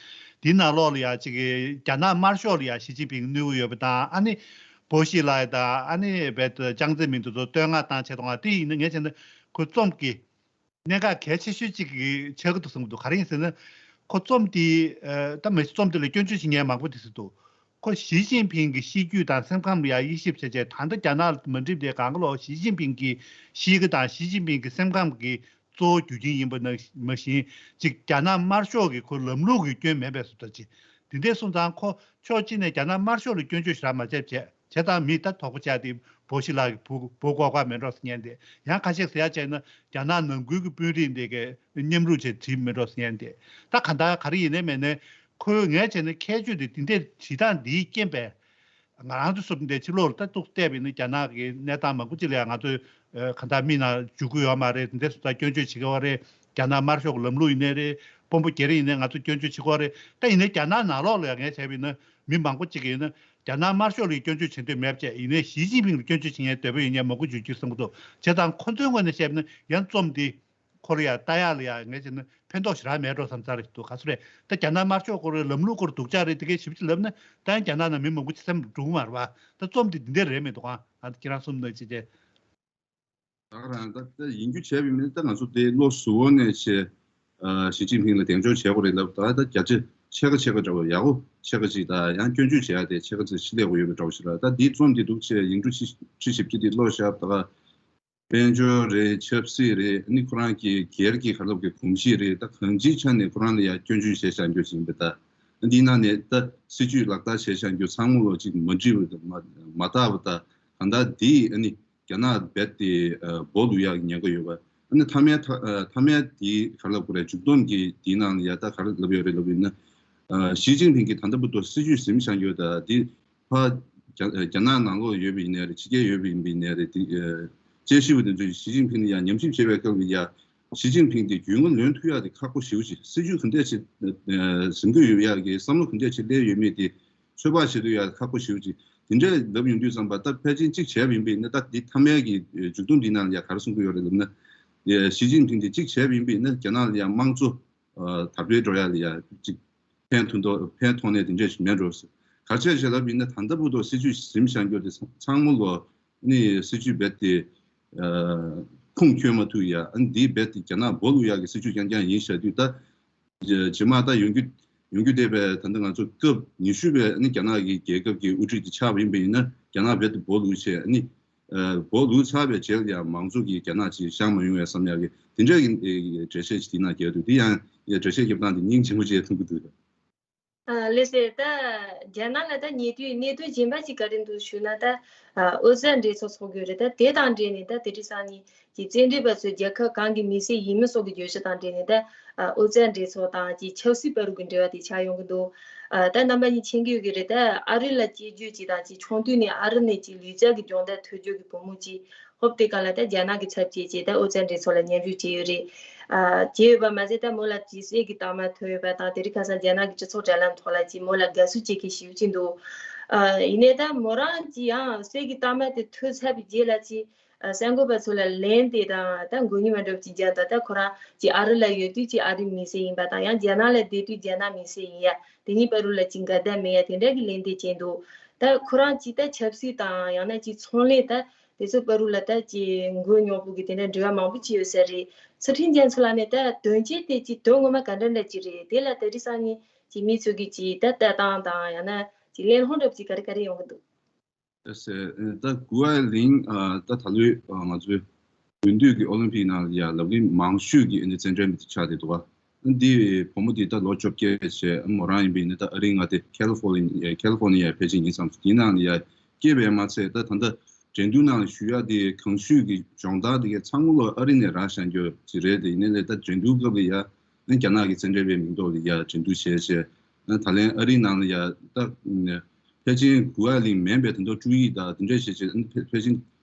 འདིའི་ནང་ལོགས་ལ་ཡ་ཅིག་རྒྱ་ནག་དམར་ཤོག་ལ་ཡ་ཞི་ཅིན་ཕིང་གནོད་ཀྱི་ཡོད་པ་དང་ཨ་ནི་བོ་ཤི་ལགས་དང་ཨ་ནི་རྦད་དེ་ཅང་ཙེ་མིན་དེ་ཚོ་བསྟོད་བསྔགས་བཏང་བྱས་དང་དེ་ཡིན་ན་ངས་བྱས་ན་ཁོ་རྩོམ་གྱི་གནད་འགག་གལ་ཆེ་ཤོས་གཅིག་གི་ཆགས་ཀྱི་འདུག་བསམ་གྱི་འདུག་ག་རེ་ཡིན་ཟེར་ན། ཁོ་རྩོམ་དེ་ཨ་ད་མི་རྩོམ་དེ་ལ་སྐྱོན་བརྗོད་བྱེད་མཁན་མང་པོ་དེ་ཟེར་འདུག་ཁོ་ཞི་ཅིན་ཕིང་གི་གཤིས་རྒྱུད་དང་སེམས་ཁམས་ལ་ཡང་དབྱེ་ཞིབ་བྱས་རྗེས་ད་ལྟ་རྒྱ་ནག་ལ་མ་འགྲིག་པའི་སྒང་ག་ལོག་ཞི་ཅིན་ཕིང་གི་གཤིས་ཀ་དང་ཞི་ཅིན་ཕིང་གི་སེམས་ཁམས་ཀྱི་གཙོ་བོ་རྒྱུ་རྐྱེན་ཡིན་པ་ནང་མ་བཞིན་ཅིག་རྒྱ་ནག་དམར་ཤོག་གི་ཁོ་ལམ་ལུགས་ཀྱི་སྐྱོན་མེད་པའི་བཟོ་ལྟ་ཅིག་དེ་འདྲས་སོང་ཙང་ཁོ་ཕྱོགས་གཅིག་ནས་རྒྱ་ནག་དམར་ཤོག་ལ་སྐྱོན་བརྗོད་ཞེ་དྲག་མ་བྱས་བྱས། བྱས་ཙང་མི་ད་དོགས་པ་ཆགས་ཏེ་བོ་ཤི་ལགས་ཀྱི་བུ་བོ་ཀོ་ཀོ་མེད་འགྲོ་ཟེར་མཁན་དེ་ཡང་ཁ་ཤས་ཟེར་ཡ་བྱས་ན་རྒྱ་ནག་ནང་ཁུལ་གྱི་དཔོན་རིགས་འདི་གའི་མཉམ་རུབ་བྱས་བྲིས་མེད་འགྲོ་ཟེར་མཁན་དེ་ད་ག་འདྲ་ག་རེ་ཡིན་ནའི་མེད་ནའི་ཁོའི་ངས་བྱས་ན་ཁྱད་ཆོས་དེ་དེ་འདྲའི་བྲིས་སྟངས་འདིའི་རྐྱེན་པས་ང་རང་ཚོ་སོབ་འདི་ཕྱི་ལོགས་ལ་ད་ཏོག་བལྟས་པ་ཡིན་ན་རྒྱ་ནག་གི་གནས་སྟངས་མང་པོ་ཅིག་ལ་ཡང་ང་ཚོས་ག་འདྲ་མིག་ནང་འཇུག་གི་ཡོད་མ་རེད། དེ་འདྲ་སོང་ཙང་སྐྱོན་བརྗོད་བྱེད་ཀྱི་ཡོད་རེད། རྒྱ་ནག་དམར་ཤོག་གི་ལམ་ལུགས་ཡིན་ནའི་རེད། དཔོན་པོ་སྒེར་ཡིན་ནའི་ང་ཚོས་སྐྱོན་བརྗོད་བྱེད་ཀྱི་ཡོད་རེད། ད་ཡིན་ནའི་རྒྱ་ནག་ནང་ལོགས་ལ་ཡང་ངས་བྱས་པ་ཡིན་ན་མི་མང་པོ་ཅིག་གིས་ཡིན་ན། རྒྱ་ནག་དམར་ཤོག་ལ་སྐྱོན་བརྗོད་བྱེད་འདོད་མེད་པ་བྱས། ཡིན་ནའི་ཞི་ཅིན་ཕིང་ལ་སྐྱོན་བརྗོད་བྱེད་མཁན་འདོད་པ་ཡོད་མཁན་མང་པོ་ཡོད་རྒྱུ་བསམ་གྱི་འདུག་བྱས་ཙང་ཁོ་ཚོའི་ངོས་ནས་བཤད་པ་ན་ཡང་རྩོམ་འདི་ཁོ་ལ་ཡ་ལྟ་ཡག་ལ་ཡ་ངས་བྱས་ན་ཕན་ཐོགས་ཞེ་དྲག་མེད་འགྲོ་བསམ་ས་རེད་འདུག་ག་ཚོད་རེད། ད་རྒྱ་ནག་དམར་ཤོག་སྐོར་ལམ་ལུགས་སྐོར་སྡུག་ཅག་རེད། དེ་གའི་ཞིབ་ཅིག་ལབ་ན་ད་ཡང་རྒྱ་ནག་ནང་མི་མང་པོ་ཅིག་སེམས་འགྲོ་གི་མ་རེད་བ། ད་རྩོམ་འདི་འདི་འདྲ་རེད་མི་འདུག་ཨ་ཁྱེད་རང་གསུམ་ནང་ཅིག་བྱས། ད་ག་རང་ད་ད་ཡིན་རྒྱུ་བྱས་པའི་མིན་ད་ང་ཚོ་དེ་བློ་གཟུ་བོ་ནས་བྱས། ཨ་ཞི་ཅིན་ཕིང་ལ་གདེང་འཇོག་བྱེད་དགོས་རེད་ལབ། ད་ད་བརྒྱ་ཆ་ཕྱེད་ཀ་ཕྱེད་ཀ་འདྲ་བོ་ཡག་པོ་ ཕྱེད་ཀ་ཅིག་དང་ཡང་སྐྱོན་བརྗོད་བྱེད་ཡ་དེ་ཕྱེད་ཀ་ཙམ་ཕྱི་ལས་དགོས་ཡོད་པའི་འདྲ་བོ་ཞིག་རེད། ད་འདི་རྩོམ་འདི་འདུག་ཆེ་ཡིག་འབྲུ་ཁྲི་ཁྲི་བཞི་བཅུ་འདི་ཀློག་བཞག་ད་ག་དཔལ་འབྱོར་རེད། ཆབ་སྲིད་རེད། ཨ་ནི་ཁོ་རང་གི་སྒེར་གྱི་ག་རེ་ལབ་དགོས་གོམས་གཤིས་རེད། ད་གང་ཅིའི་ཆ་ནས་ཁོ་རང་ལ་ཡང་སྐྱོན་བརྗོད་བྱས་བཞག་རྒྱུ་ཞིག་ཡིན་པ། ད་འདིའི་ནང་ནས་ད་སྲིད་ཇུས་ལག་བསྟར་བྱས་བཞག་རྒྱུ་ཚང་མ་ལོ་གཅིག་མ་འགྲིག་པ་དང་མ་མ་དག་པ་དང་། གང་ལྟར་འདིས་ཨ་ནི་རྒྱ་ནག་རྦད་དེ་ཨ་སྦོ་ལུག་ཡག་གི་ཉེན་ཁ་ཡོད་པ། ཨ་ནི་མཐའ་མའི་མཐའ་ཨ་མཐའ་མའི་དེའི་ག་རེ་ལབ་དགོས་རེད། མཇུག་སྡོམ་གྱི་དེའི་ནང་ལ་ཡ་ད་ག་རེ་ལབ་ཡོད་རེད་ལབ་ཡིན་ན། ཨ་ཞི་ཅིན་ཕིང་གིས་ད་ལྟ་བར་དུ་སྲིད་ཇུས་ཟིན་བཞག་ཡོད། ད་འདི་ཕ་རྒྱ་རྒྱ་ནག་ནང་ལོགས་ཡོད་པ་ཡིན་ནའི་རེད། ཕྱི་རྒྱལ་ཡོད་པ་ཡིན་པ་ཡིན་ནའི་རེད། དེ་ཨ་དཔྱད་ཞིབ་པ་དེ་ཚོས་ཞི་ཅིན་ཕིང་ལ་ཡ་ཉམས་ཞིབ་བྱེད་པའི་སྐབས་ལ་ཡ་ཞི་ཅིན་ཕིང་དེ་རྒྱུས་མངའ་ལོན་ཐུབ་ཡག་དེ་ཁག་པོ་ཞེ་པོ་ཅིག་སྲིད་ཇུས་ག་འདྲས་ཅིག་ཨ་ཟིན་གྱི་ཡོད་ཡག་གི་བསམ་བློ་ག་འདྲས་ཅིག་སླེབས་ཡོད་མེད་དེ་ཚོད་དཔག་བྱེད་ཐུབ་ཡག་ཁག་པོ་ཞེ་པོ་ཅིག་དེ་འདྲས་ལབ་ཡོང་དུས་ཙམ་པ་ད་ཕལ་ཆེར་གཅིག་བྱས་པ་ཡིན་པ་ཡིན་ན། ད་འདི་མཐའ་མའི་གི་མཇུག་སྡོམ་འདི་ནང་ལ་ཡ་ག་རེ་གསུང་གི་ཡོད་རེད་ལབ་ན། ཞི་ཅིན་ཕིང་དེ་གཅིག་བྱས་པ་ཡིན་པ་ཡིན་ན་རྒྱ་ནག་ལ་ཡ་དམངས་གཙོ་ཨ་དར་སྤེལ་འགྲོ་ཡ་ལ་ཡ་གཅིག་ཕན་ཐོགས་མདོག་ཕན་ཐོགས་ནས་དེ་འདྲས་ཞིག་མེད་འགྲོ་ཟེར། ག་རེ་བྱས་བྱས་ལབ་ཡིན་ན་ད་ལྟ་བར་དུ་སྲིད་ཇུས་ཟིན་བཞག་རྒྱུ་དེ་ཚང་མ་ལོ་ནི་སྲིད་ཇུས་རྦད་དེ་ཨ་ཁུངས་འཁྱོལ་མ་ཐུབ་ཡ། ཨ་ནི་འདིས་རྦད་དེ་རྒྱ་ནག་སྦོ་ལུག་ཡག་གི་སྲིད་ཇུས་རྐྱང་རྐྱང་ཡིན་བཞག་དུས། ད་རྗེས་མ་ད་ཡོང་རྒྱུ་ཡོང་རྒྱུ་བསྡད་པའི་ད་ལྟ་ང་ཚོ་སྐབས་ཉི་ཤུ་པའི་ཨ་ནི་རྒྱ་ནག་གི་རྒྱལ་ཁབ་ཀྱི་དབུ་ཁྲིད་དེ་ཆགས་པ་ཡིན་པ་ཡིན་ན་རྒྱ་ནག་རྦད་དེ་སྦོ་ལུག་བྱས། ཨ་ནི་ཨ་སྦོ་ལུག་ཚར་བའི་རྗེས་ལ་ཡང་མང་གཙོ་གི་རྒྱ་ནག་ཅིག་བཞག་མ་ཡོང་བས་བསམ་ཡག་གི་དེ་འདྲ་གི་ཨ་འགྲེལ་བཤད་ཅིག་དེ་ནང་རྒྱག་འདུག་དེ་ཡང་ཨ་འགྲེལ་བཤད་རྒྱབ་སྟངས་དེ་སྙིང་རྗེ་མོ་བྱས་མཐོང་གི་འདུག་ཨ་ལགས་སེ། ད་རྒྱ་ནག་ལ་ད་ཉེ་དུས་གནད་དོན་གཞན་པ་ཅིག་ག་རེ་འདུག་ཞུས་ན། ད་ཨ་ཨོ་རྩལ་འགྲན་ཚོགས་ཚོགས་རྒྱུ་རེད། ད་དེ་དང་འབྲེལ་ནས་ད་དེ་དུས་སང་ཉིན་གྱི་རྩེད་འགྲན་པ་ཚོས་རྒྱལ་ཁབ་གང་གི་མི་སེར་ཡིན་མིན་སོགས་ཀྱི་བརྗོད་གཞི་དང་འབྲེལ་ནས། ད་ཨ་ཨོ་རྩལ་འགྲན་ཚོགས་དང་གྱི་ཆབ་སྲིད་བར་དུ་གི་འབྲེལ་བ་དེ་ཆགས་ཡོང་གི་འདུག་ཨ་ད་རྣམ་པ་གཉིས་མཁྱེན་གྱི་ཡོད་ཀྱི་རེད། ད་ཨ་རི་ལ་སྐྱེས་རྒྱུ་ཅིག་དང་གྱི་ཆུང་དུས་ནས་ཨ་རི་ནས་གྱི་ལུས་རྩལ་གྱི་སྦྱོང་བརྡར་ཐོས་རྒྱུ་གི་བུ་མོ་ཅིག་ཧོབ་དེ་ག་ལ་ད་རྒྱ་ནག་གི་ཚབ་བྱས་བྱས་ད་ཨོ་རྩལ་འགྲན་ཚོགས་ལ་མཉམ་ཞུགས་བྱས་ཡོད་རེད། ཨ་བྱས་ཡོད་པ་མ་ཟད་ད་མོ་ལ་ཅིག་གསེར་གྱི་རྟགས་མ་ཐོན་ཡོད་པ་དང་། དེ་རིང་ཁ་སང་རྒྱ་ནག་གི་སྤྱི་ཚོགས་དྲ་ལམ་ཐོག་ལ་ཅིག་མོ་ལ་དགའ་བསུ་བྱེད་མཁན་ཞེ་པོ་ཅིག་འདུག་ཨ་ཡིན་ནའི་ད་མོ་རང་ཅིག་ཡང་གསེར་གྱི་རྟགས་མ་དེ་ཐོན་ཚར་བའི་རྗེས་ལ་ཅིག་ཨ་གསར་འགོད་པ་ཚོ་ལ་ལན་དེ་དང་ད་མགོ་རྙོག་མ་འགྲོ་བ་ཅིག་རྒྱག་འདུག་ད་ཁོ་རང་ཅིག་ཨ་རི་ལ་ཡོད་དུས་ཅིག་ཨ་རིའི་མི་སེར་ཡིན་པ་དང་། ཡང་རྒྱ་ནག་ལ་བསྡད་དུས་རྒྱ་ནག་མི་སེར་ཡིན་ཡ། དེ་གཉིས་བར་དུ་ལ་ཅིག་འགལ་ཟླ་མེད་ཡ་དེ་འདྲ་གི་ལན་དེ་བྱས་འདུག་ད་ཁོ་རང་ཅིག་ད་ཆབ་སྲིད་དང་ཡང་ན་ཅིག་ཚོང་ལས་ད་དེ་ཚོ་བར་དུ་ལ་ད་ཅིག་མགོ་རྙོག་པོ་གི་དེ་འདྲ་འབྲེལ་བ་མང་པོ་ཅིག་ཡོད་ས་རེད། ཚུལ་ཁྲིམས་རྒྱ་མཚོ་ལགས་ནས་ད་དོན་རྐྱེན་དེ་ཅིག་དོན་ངོ་མ་ག་འདྲ་འདྲ་ཅིག་རེད། དེ་ལ་ད་རེས་སང་ཉིན་ཅིག་མི་ཚོ་གི་ཅིག་ད་ལྟ་སྟངས་དང་ཡང་ན་ཅིག་གླེང་སློང་འདྲ་པོ་ཅིག་ག་རེ་ག་རེ་ཡོང་གི་འདུག་ད་ཟེར་ད་གུ་ཝེ་ལིང་ཨ་ད་ད་ལོའི་ཨ་ང་ཚོའི་དགུན་དུས་ཀྱི་ཨོ་ལིམ་ཕིག་ནང་ལ་ཡ་ལབ་གླེང་མང་ཤོས་ཀྱི་ཨ་ནི་རྩེད་འགྲན་པ་དེ་ཆགས་བསྡད་འདུག་ག་འདི་བུ་མོ་འདི་ད་ལོ་བཅོ་བརྒྱད་བྱས། མོ་རང་ཡིན་པ་ཡིན་ན་ད་ཨ་རིའི་མངའ་སྡེ་ཁ་ལི་ཧྥོ་ལི་ཁ་ལི་ཧྥོ་ནི་ཡ་ཕལ་ཆེར་ཡིན་བསམ་སོང་། དེའི་ནང་ལ་ཡ་སྐྱེས་པའི་མ་ཚད་ད་ད་ལྟ་འགྲན་བསྡུར་ནང་ལ་ཞུགས་ཡ་དེ་གང་ཤོས་ཀྱི་སྦྱོང་བརྡར་དེ་གའི་ཚང་མ་ལོ་ཨ་རི་ནས་རག་བཞག་རྒྱུ་ཅིག་རེད། དེ་ཡིན་ནའི་ལས་ད་འགྲན་བསྡུར་སྐབས་ལ་ཡ་ཨ་རྒྱ་ནག་གི་རྩེད་འགྲན་པའི་མིང་ཐོག་ལ་ཡ་འགྲན་བསྡུར་བྱས་བྱས། ད་ལན་ཨ་རིའི་ནང་ལ་ཡ་ད་ཕལ་ཆེར་གུ་ཝེ་ལིང་མིན་པའི་ད་དུང་ཀྲུའུ་ཡི་དང་དེ་འདྲས་བྱས་བྱས། ཕལ་ཆེར་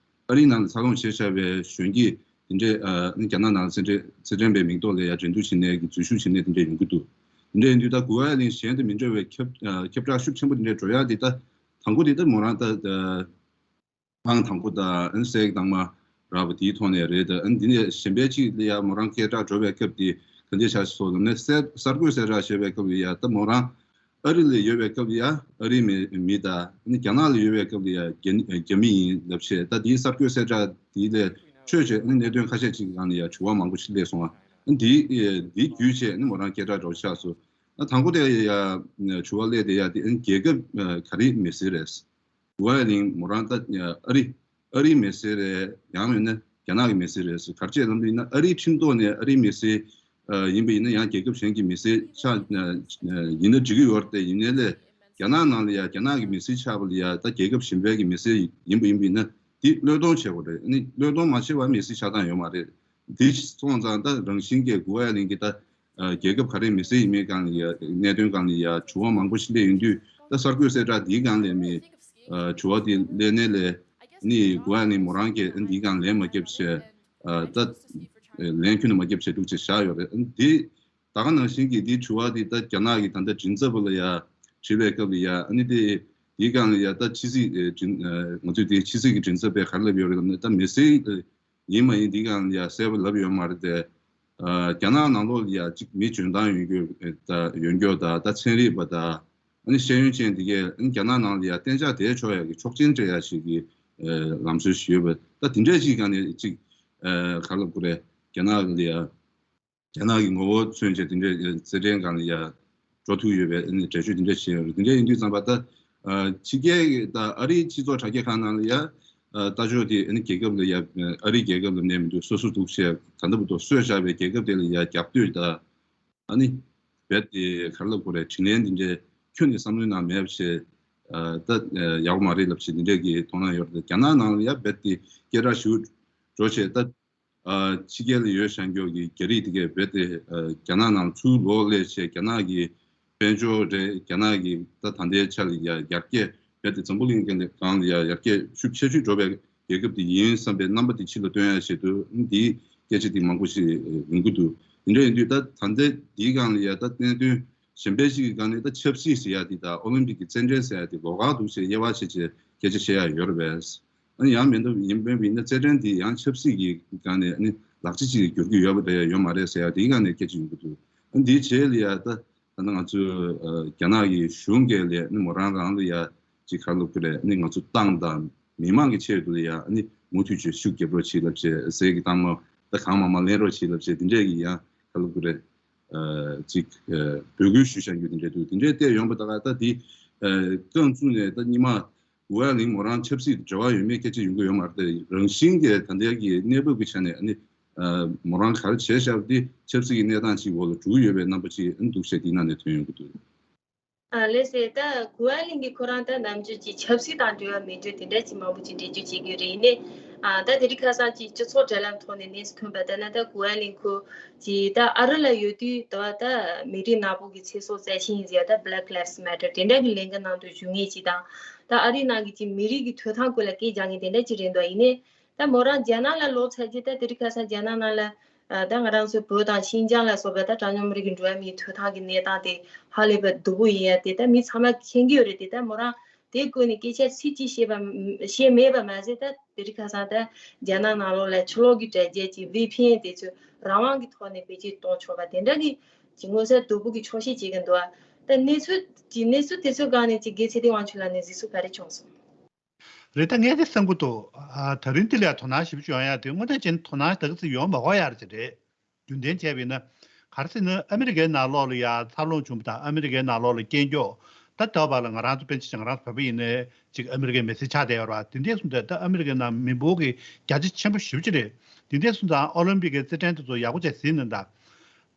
ཨ་རིའི་ནང་ལ་འཚར་ལོངས་བྱས་བཞག་པའི་གཞོན་སྐྱེས་དེ་འདྲས་ཨ་རྒྱ་ནག་ནང་རྩེད་འགྲན་རྩེད་འགྲན་པའི་མིང་ཐོག་ལ་ཡ་འགྲན་བསྡུར་བྱེད་མཁན་གྱི་འཛུལ་ཞུགས་བྱེད་མཁན་དེ་འདྲས་ཡོང་གི་འདུག་དེ་འདྲས་ཡིན་དུས་ད་གུ་ཝེ་ལིང་གཞན་དང་མི་འདྲ་བའི་ཁྱབ་ཨ་ཁྱབ་བསྒྲགས་ཤུགས་ཆེན་པོ་དེ་འདྲས་འགྲོ་ཡ་དེ་ད་དང་པོ་དེ་ད་མོ་རང་ད་ཨ་ཨང་དང་པོ་དང་ཨ་ནི་གསེར་གྱི་རྟགས་མ་རག་པ་དེའི་ཐོག་ནས་རེད། ད་ཨ་ནི་དེ་ནས་གཞན་པའི་ཅིག་ལ་ཡ་མོ་རང་སྐད་གྲགས་འགྲོ་བའི་སྐབས་དེ་ག་འདྲས་ཆགས་སོང་ལབ་ན། གསར་གསར་འགོད་གསལ་བསྒྲགས་བྱས་པའི་སྐབས་ལ་ཡ་ད་མོ་རང་ཨ་རི་ལ་ཡོད་པའི་སྐབས་ལ་ཡ་ཨ་རིའི་མི་མི་དང་། ཨ་ནི་རྒྱ་ནག་ལ་ཡོད་པའི་སྐབས་ལ་ཡ་རྒྱ་རྒྱ་མི་ཡིན་ལབ་བྱས། ད་དེའི་གསར་འགོད་གསལ་བསྒྲགས་དེ་ལས་ཆོས་བྱས། ཨ་ནི་གནད་དོན་ཁ་ཤས་ཅིག་གི་སྒང་ལ་ཡ་དྲི་བ་མང་པོ་ཞིག་སླེབས་སོང་བ། ཨ་ནི་དེ་དེ་བརྒྱུད་བྱས་ཨ་ནི་མོ་རང་སྐད་གྲགས་འགྲོ་ཆགས་སོང་། ཨ་དང་པོ་དེ་ཡ་དྲི་བ་སླེབས་དེ་ཡ་དེ་ཨ་ནི་རྒྱལ་ཁབ་ག་རེའི་མི་སེར་རེད། གུ་ཝེ་ལིང་མོ་རང་ད་ཨ་རི་ཨ་རིའི་མི་སེར་རེད། ཡང་མིན་ན་རྒྱ་ནག་གི་མི་སེར་རེད་ཟེར། ག་རེ་བྱས་ལབ་པ་ཡིན་ན་ཨ་རིའི་ཁྲིམས་ཐོག་ནས་ཨ་རིའི་མི་སེར་ཨ་ཡིན་པ་ཡིན་ན་ཡང་རྒྱལ་ཁབ་གཞན་གྱི་མི་སེར་ཆགས་ཨ་ཡིན་ན་འགྲིག་གི་ཡོད་རེད་དེ། ཡིན་ནའི་ལས་རྒྱ་ནག་ནང་ལ་ཡ་རྒྱ་ནག་གི་མི་སེར་ཆགས་པ་ལ་ཡ་ད་རྒྱལ་ཁབ་གཞན་པའི་གི་མི་སེར་ཡིན་པ་ཡིན་པ་ཡིན་ན་འདི་བློས་གཏོང་བྱེད་དགོས་རེད། ཨ་ནི་བློས་གཏོང་མ་བྱས་པར་མི་སེར་ཆགས་སྟངས་ཡོད་མ་རེད། འདི་སོང་ཙང་ད་རང་བཞིན་གྱི་གུ་ཝེ་ལིང་གི་ད་ཨ་རྒྱལ་ཁབ་ག་རེ་མི་སེར་ཡིན་མིན་སྒང་ལ་ཡ་གནད་དོན་སྒང་ལ་ཡ་དྲི་བ་མང་པོ་ཞིག་སླེབས་ཡོང་དུས། ད་གསར་འགོད་གསལ་བསྒྲགས་འདིའི་སྒང་ལ་མི་ཨ་དྲི་བ་དེ་སླེབས་ནའི་ལས་ནི་གུ་ཝེ་ལིང་མོ་རང་གིས་ཨ་འདིའི་སྒང་ལན་མ་བརྒྱབ་བྱས། ཨ་ད་ལན་ཁྱོན་ནས་མ་བརྒྱབ་བྱས་འདུག་ཅེས་བཞག་ཡོད་རེད། ཨ་འདི་ད་ག་ནང་བཞིན་གྱི་འདིའི་དྲི་བ་འདི་ད་རྒྱ་ནག་གི་ད་ལྟ་མགྲིན་ཚབ་པ་ལ་ཡ་དྲིས་པའི་སྐབས་ལ་ཡ་ཨ་ནི་དེ་འདིའི་སྒང་ལ་ཡ་ད་ཕྱི་སྲིད་ཨ་མགྲིན་ཨ་ང་ཚོའི་དེ་ཕྱི་སྲིད་ཀྱི་མགྲིན་ཚབ་པས་ག་རེ་ལབ་ཡོད་རེད་ལབ་ན། ད་མི་སེར་ཡིན་མ་ཡིན་འདི་གང་ཡ་གསལ་པོ་ལབ་ཡོད་མ་རེད་དེ། ཨ་རྒྱ་ནག་ནང་ལོགས་ལ་ཡ་གཅིག་མི་འཇོན་ཐང་ཡོད་རྒྱུ་ད་ཡོད་རྒྱུ་ད་ད་ཚན་རིག་པ་ད་ཨ་ནི་ཤེས་ཡོན་ཅན་འདི་གས་ཨ་ནི་རྒྱ་ནག་ནང་ལ་ཡ་གཏན་འཇགས་བསྡད་ཆོག་ཡ་གི་ཆོག་མཆན་སྤྲད་ཡ་ཞིག་གི་ཨ་ལམ་སྲོལ་ཞིག་ཡོད་པ། ད་དེ་འདྲས་ཅིག་གང་ནས་གཅིག་ཨ་ག་ལབ་དགོས་རེད། རྒྱ་ནག་ལ་ཡ་རྒྱ་ནག་གི་ངོ་བོ་མཚོན་བྱས་དེ་འདྲས་རྩེད་འགྲན་སྒང་ལ་ཡ་ འགྲོ་ཐུབ་ཡོད་པའི་ཨ་ནི་འགྲེལ་བརྗོད་འདི་འདྲ་བྱས་ཡོད་རེད། འདི་འདྲ་ཡིན་དུས་ཙམ་པ་ད་ཕྱི་རྒྱལ་དང་ཨ་རིའི་སྤྱི་ཚོགས་དྲ་རྒྱ་ཁག་ནང་ལ་ཡ་ལྟ་ཕྱོགས་དེ་ཨ་ནི་རྒྱལ་ཁབ་ལ་ཡ་ཨ་རིའི་རྒྱལ་ཁབ་ལ་གནས་མི་འདུག་སོ་སོ་འདུག་ཞེས་ད་ལྟ་བར་དུ་གསོས་བཞག་པའི་རྒྱལ་ཁབ་དེ་ལ་ཡ་རྒྱབ་གཏོད་དང་། ཨ་ནི་རྦད་དེ་ག་རེ་ལབ་དགོས་རེད། དྲིན་ལན་འདི་འདྲའི་ཁྱོན་ནས་བསམ་བློའི་ནང་མེད་པ་བྱས། ད་ཡག་པོ་མ་རེད་ལབ་བྱས་འདི་འདྲའི་གི་དོ་སྣང་ཡོད་རེད། རྒྱ་ནག་ནང་ལ་ཡ་རྦད་དེ་སྐད་གྲགས་ཞེ་པོ་འགྲོ་བྱས། ད་ཕྱི་རྒྱལ་ལ་ཡོད་བཞག་མཁན་གྱི་རྒྱ་རིགས་དེ་གས་རྦད་དེ་རྒྱ་ནག་ནང་ཚུར་ལོག་སླེབས་བྱས། རྒྱ་ནག་གི་དཔལ་འབྱོར་རེད། རྒྱ་ནག་གི་ད་ད་ལྟའི་ཆ་ལ་ཡ་ཡར་རྒྱས་རྦད་དེ་འཛམ་བུ་གླིང་སྒང་ལ་ཡ་ཡར་རྒྱས་ཤུགས་ཆེ་ཤོས་འགྲོ་བའི་རྒྱལ་ཁབ་དེ་ཡིན་བསམ་པའི་རྣམ་པ་དེ་ཕྱི་ལ་སྟོན་ཡ་ཆེད་དུ་འདིའི་སྐད་ཆ་དེ་མང་པོ་ཞིག་ཡོང་གི་འདུག་དེ་འདྲ་ཡིན་དུས་ད་ད་ལྟའི་འདིའི་སྒང་ལ་ཡ་ད་གནད་དོན་གཞན་པའི་ཞིག་གི་སྒང་ནས་ད་ཆབ་སྲིད་ཟེར་ཡ་དེ་དང་ཨོ་ལིམ་པིག་གི་རྩེད་འགྲན་ཟེར་ཡ་དེ་ལོགས་ཀ་འདུག་ཟེར་དབྱེ་བ་ཕྱེ་བྱས་སྐད་ཆ་བཤད་ཡ་ཡོད་རེད་པས། ཨ་ནི་ཡང་མི་འདུག་ཡིན་པས་ཡིན་ན་རྩེད་འགྲན་དེ་ཡང་ཆབ་སྲིད་ཀྱི་སྒང་ནས་ཨ་ནི་ལག་ཆ་ཅིག་འགྱུར་གྱི་ཡོད་པ་རེད་ཡོད་མ་རེད་ཟེར་ཡ་དེའི་སྒང་ནས་སྐད་ཆ་ཡོང་གི་འདུག་ཨ་ནི་དེའི་རྗེས་ལ་ཡ་ད་ད་ང་ཚོ་རྒྱ་ནག་གི་གཞུང་གིས་ལས་ནི་མོ་རང་རང་ལ་ཡ་ཅིག་ག་རེ་ལབ་དགོས་རེད། ནི་ང་ཚོ་ཏང་དང་མི་མང་གི་ཆེད་དུ་ལ་ཡ་ནི་མུ་མཐུད་ཅིག་ཤུགས་རྒྱབ་རོགས་བྱེད་ལབ་བྱས་ཟས་ཀྱི་བཏང་མ་ད་གང་མང་མང་ལེན་རོགས་བྱེད་ལབ་བྱས་དེ་འདྲས་ཀྱི་ཡང་ག་རེ་ལབ་དགོས་རེད། ཅིག་འབོད་སྐུལ་ཞུ་བཞག་རྒྱུ་དེ་འདྲས་འདུག་དེ་འདྲས་བལྟས་ཡོང་པ་ད་ག་ད་དེ་རྐང་བཙུགས་ནས་ད་སྔོན་མ་གུ་ཝེ་ལིང་མོ་རང་ཆབ་སྲིད་འབྲེལ་བ་ཡོད་མེད་སྐད་ཆ་ཡོང་གི་ཡོད་མ་རེད། དེ་རང་བཞིན་གྱི་ད་ལྟའི་གི་གནས་བབ་ཀྱི་ཆ་ནས་ཨ་ནི་མོ་རང་ག་རེ་བྱས་བཞག་པ་དེ་ཆབ་སྲིད་ཀྱི་གནས་སྟངས་ཅིག་འོག་ལ་འགྲོ་གི་ཡོད་པའི་རྣམ་པ་ཅིག་ཨ་ནི་འདུག་བཤད་དེའི་ནང་ནས་ཐོན་ཡོང་གི་འདུག་ཨ་ལགས་སེ། ད་གུ་ཝེ་ལིང་གི་ཁོ་རང་ད་ནམ་རྒྱུན་གྱི་ཆབ་སྲིད་དང་འབྲེལ་བ་མེད་དུས་དེ་འདྲ་ཅིག་མང་པོ་ཅིག་འགྲེལ་བརྗོད་བྱེད་ཀྱི་ཡོད་རེད། ཡིན་ནའི་ཨ་ད་དེ་རིང་ཁ་སང་ཅིག་སྤྱི་ཚོགས་དྲ་ལམ་ཐོག་ནས་གནས་ཚུལ་ཐོན་པ་ལྟར་ན། ད་གུ་ཝེ་ལིང་ཁོ་ཅིག་ད་ཨ་རི་ལ་ཡོད་དུས་ད་བ་ད་མི་རིགས་ནག་པོ་གི་ཚེ་སྲོག་རྩ་ཆེན་ཡིན་ཟེར་ཡ་ད་Black Lives Matter དེ་འདྲ་གི་ལས་འགུལ་ནང་དུ་ཞུགས་མཁན་ཅིག་དང་། ད་ཨ་རི་ནང་གི་ཅིག་མི་རིགས་ཀྱི་ཐོབ་ཐང་སྐོར་ལ་སྐད་རྒྱག་མཁན་དེ་འདྲ་ཅིག་རེད་འདུག་ཡིན་ནའི་ད་མོ་རང་རྒྱ་ནག་ལ་ལོག་ཚར་རྗེས་ད་དེ་རིང་ཁ་སང་རྒྱ་ནག་ནང་ལ་ཨ་ད་ང་རང་ཚོའི་བོད་དང་ཤིན་ཅང་ལ་སོགས་པ་ད་གྲངས་ཉུང་མི་རིགས་ཀྱི་འགྲོ་བ་མིའི་ཐོབ་ཐང་གི་གནས་སྟངས་དེ་ཧ་ལས་པ་སྡུག་པོ་ཡིན་ཡ་དེ་ད་མི་ཚང་མ་མཁྱེན་གྱི་ཡོད་རེད་དེ། ད་མོ་རང་དེ་སྐོར་ནས་སྐད་ཆ་ཚིག་གཅིག་བཤད་པ་བཤད་མེད་པ་མ་ཟད། ད་དེ་རིང་ཁ་སང་ད་རྒྱ་ནག་ནང་ལོགས་ལ་ཕྱི་ལོགས་ཀྱི་དྲ་རྒྱ་ཅིག་ཝི་ཕི་ཨེན་དེ་ཚོ་རང་དབང་གི་ཐོག་ནས་བེད་སྤྱོད་གཏོང་ཆོག་པ་དེ་འདྲ་གི་ཅིག་མངོན་གསལ་དོད་པོ་གི་ཆོག་ཤེས་བྱེད་ཀྱི་འདུག་ཨ་ད་གནས་ཚུལ་ཅིག་གནས་ཚུལ་དེ་ཚོའི་སྒང་ནས་ཅིག་དགེ་ཚེ་བརྟན་དབང་ཕྱུག་ལགས་ནས་གཟིགས་ཚུལ་ག་རེ་བྱུང་སོང་། རེད། ད་ངས་དེ་བསམ་གྱི་འདུག་ཨ་ད་རིང་འདི་ལ་དོ་སྣང་ཞེ་པོ་ཅིག་ཡོང་ཡ་དེ་དངོས་གནས་བྱས་ན་དོ་སྣང་ད་ག་ཚོད་ཡོང་མ་དགོས་ཡ་རེད་ཅེས་རེད། རྒྱུ་མཚན་བྱས་པ་ཡིན་ན། ག་རེ་ཟེར་ན་ཨ་མི་རི་ཀའི་ནང་ལོགས་ལ་ཡ་འཚར་ལོངས་བྱུང་བ་དང་ཨ་མི་རི་ཀའི་ནང་ལོགས་ལ་སྐྱེས་མགྱོགས་ད་ལྟ་བར་ལ་ང་རང་ཚོ་དཔེར་ན་ཆ་བཞག་ང་རང་ཚོ་བོད་པ་ཡིན་ནའི་ཅིག་ཨ་མི་རི་ཀའི་མི་སེར་ཆགས་བསྡད་ཡོད་རེད་བ། དེ་འདྲས་སོང་ཙང་ད་ཨ་མི་རི་ཀའི་ནང་མི་འབོར་གྱི་བརྒྱ་ཆ་ཆེན་པོ་ཞེ་པོ་ཅིག་རེད། དེ་འདྲས་སོང་ཙང་ཨོ་ལིམ་པིག་གི་རྩེད་འགྲན་དེ་ཚོ་ཡག་པོ་བྱས་ཟིན་ནས་ད།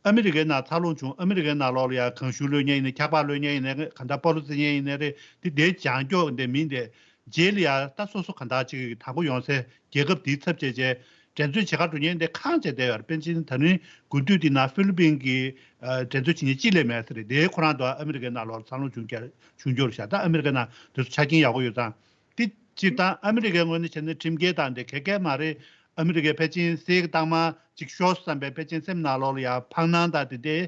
ཨ་མི་རི་ཀའི་ནང་འཚར་ལོངས་བྱུང་། ཨ་མི་རི་ཀའི་ནང་ལོགས་ལ་ཡ་གང་ཞུ་གློད་མཁན་ཡིན་ནའི་འཁྱག་པ་གློད་མཁན་ཡིན་ནའི་གང་ལྟར་སྤོ་ལོ་རྩེད་མཁན་ཡིན་ནའི་རེད། དེ་དེའི་ལྗང་སྐྱོག་འདི་མིན་ཏེ། རྗེས་ལ་ཡ་ད་སོ་སོ་གང་ལྟར་ཅིག་དང་པོ་ཡོང་སའི་རྒྱལ་ཁབ་དེའི་ཚབ་བྱས་བྱས་འགྲན་རྩོད་བྱེད་གར་འགྲོ་མཁན་དེ་ཁེངས་བྱས་བསྡད་ཡོད་རེད། དཔེར་ན་ཆ་བཞག་ན་ད་རིང་དགུན་དུས་འདི་ན་ཧྥི་ལི་པིན་གྱི་ཨ་འགྲན་རྩོད་བྱེད་མཁན་གཅིག་ལས་མེད་ས་རེད། དེའི་ཁོ་རང་ཚོ་ཨ་མི་རི་ཀའི་ནང་ལོགས་འཚར་ལོངས་བྱུང་རྒྱུ་བྱུང་རྒྱུ་རེད་ཤག་ད་ཨ་མི་རི་ཀའི་ནང་དེ་ཚོ་ཆ་རྐྱེན་ཡག་པོ་ཡོད་ཙང་། དེ་སྤྱིར་བཏང་ཨ་མི་རི་ཀའི་ངོས་ནས་བྱས་ན་ཁྲིམས་འགལ་དང་དེ་ག་ག་མ་རེད། ཨ་མི་རི་ཀའི་ཕལ་ཆེར་སའི་གི་རྟགས་མ་ཅིག་ཤོར་བསམ་པའི་ཕལ་ཆེར་སེམས་ནང་ལོགས་ལ་ཡང་འཕངས་སྣང་དང་དེ་འདྲའི་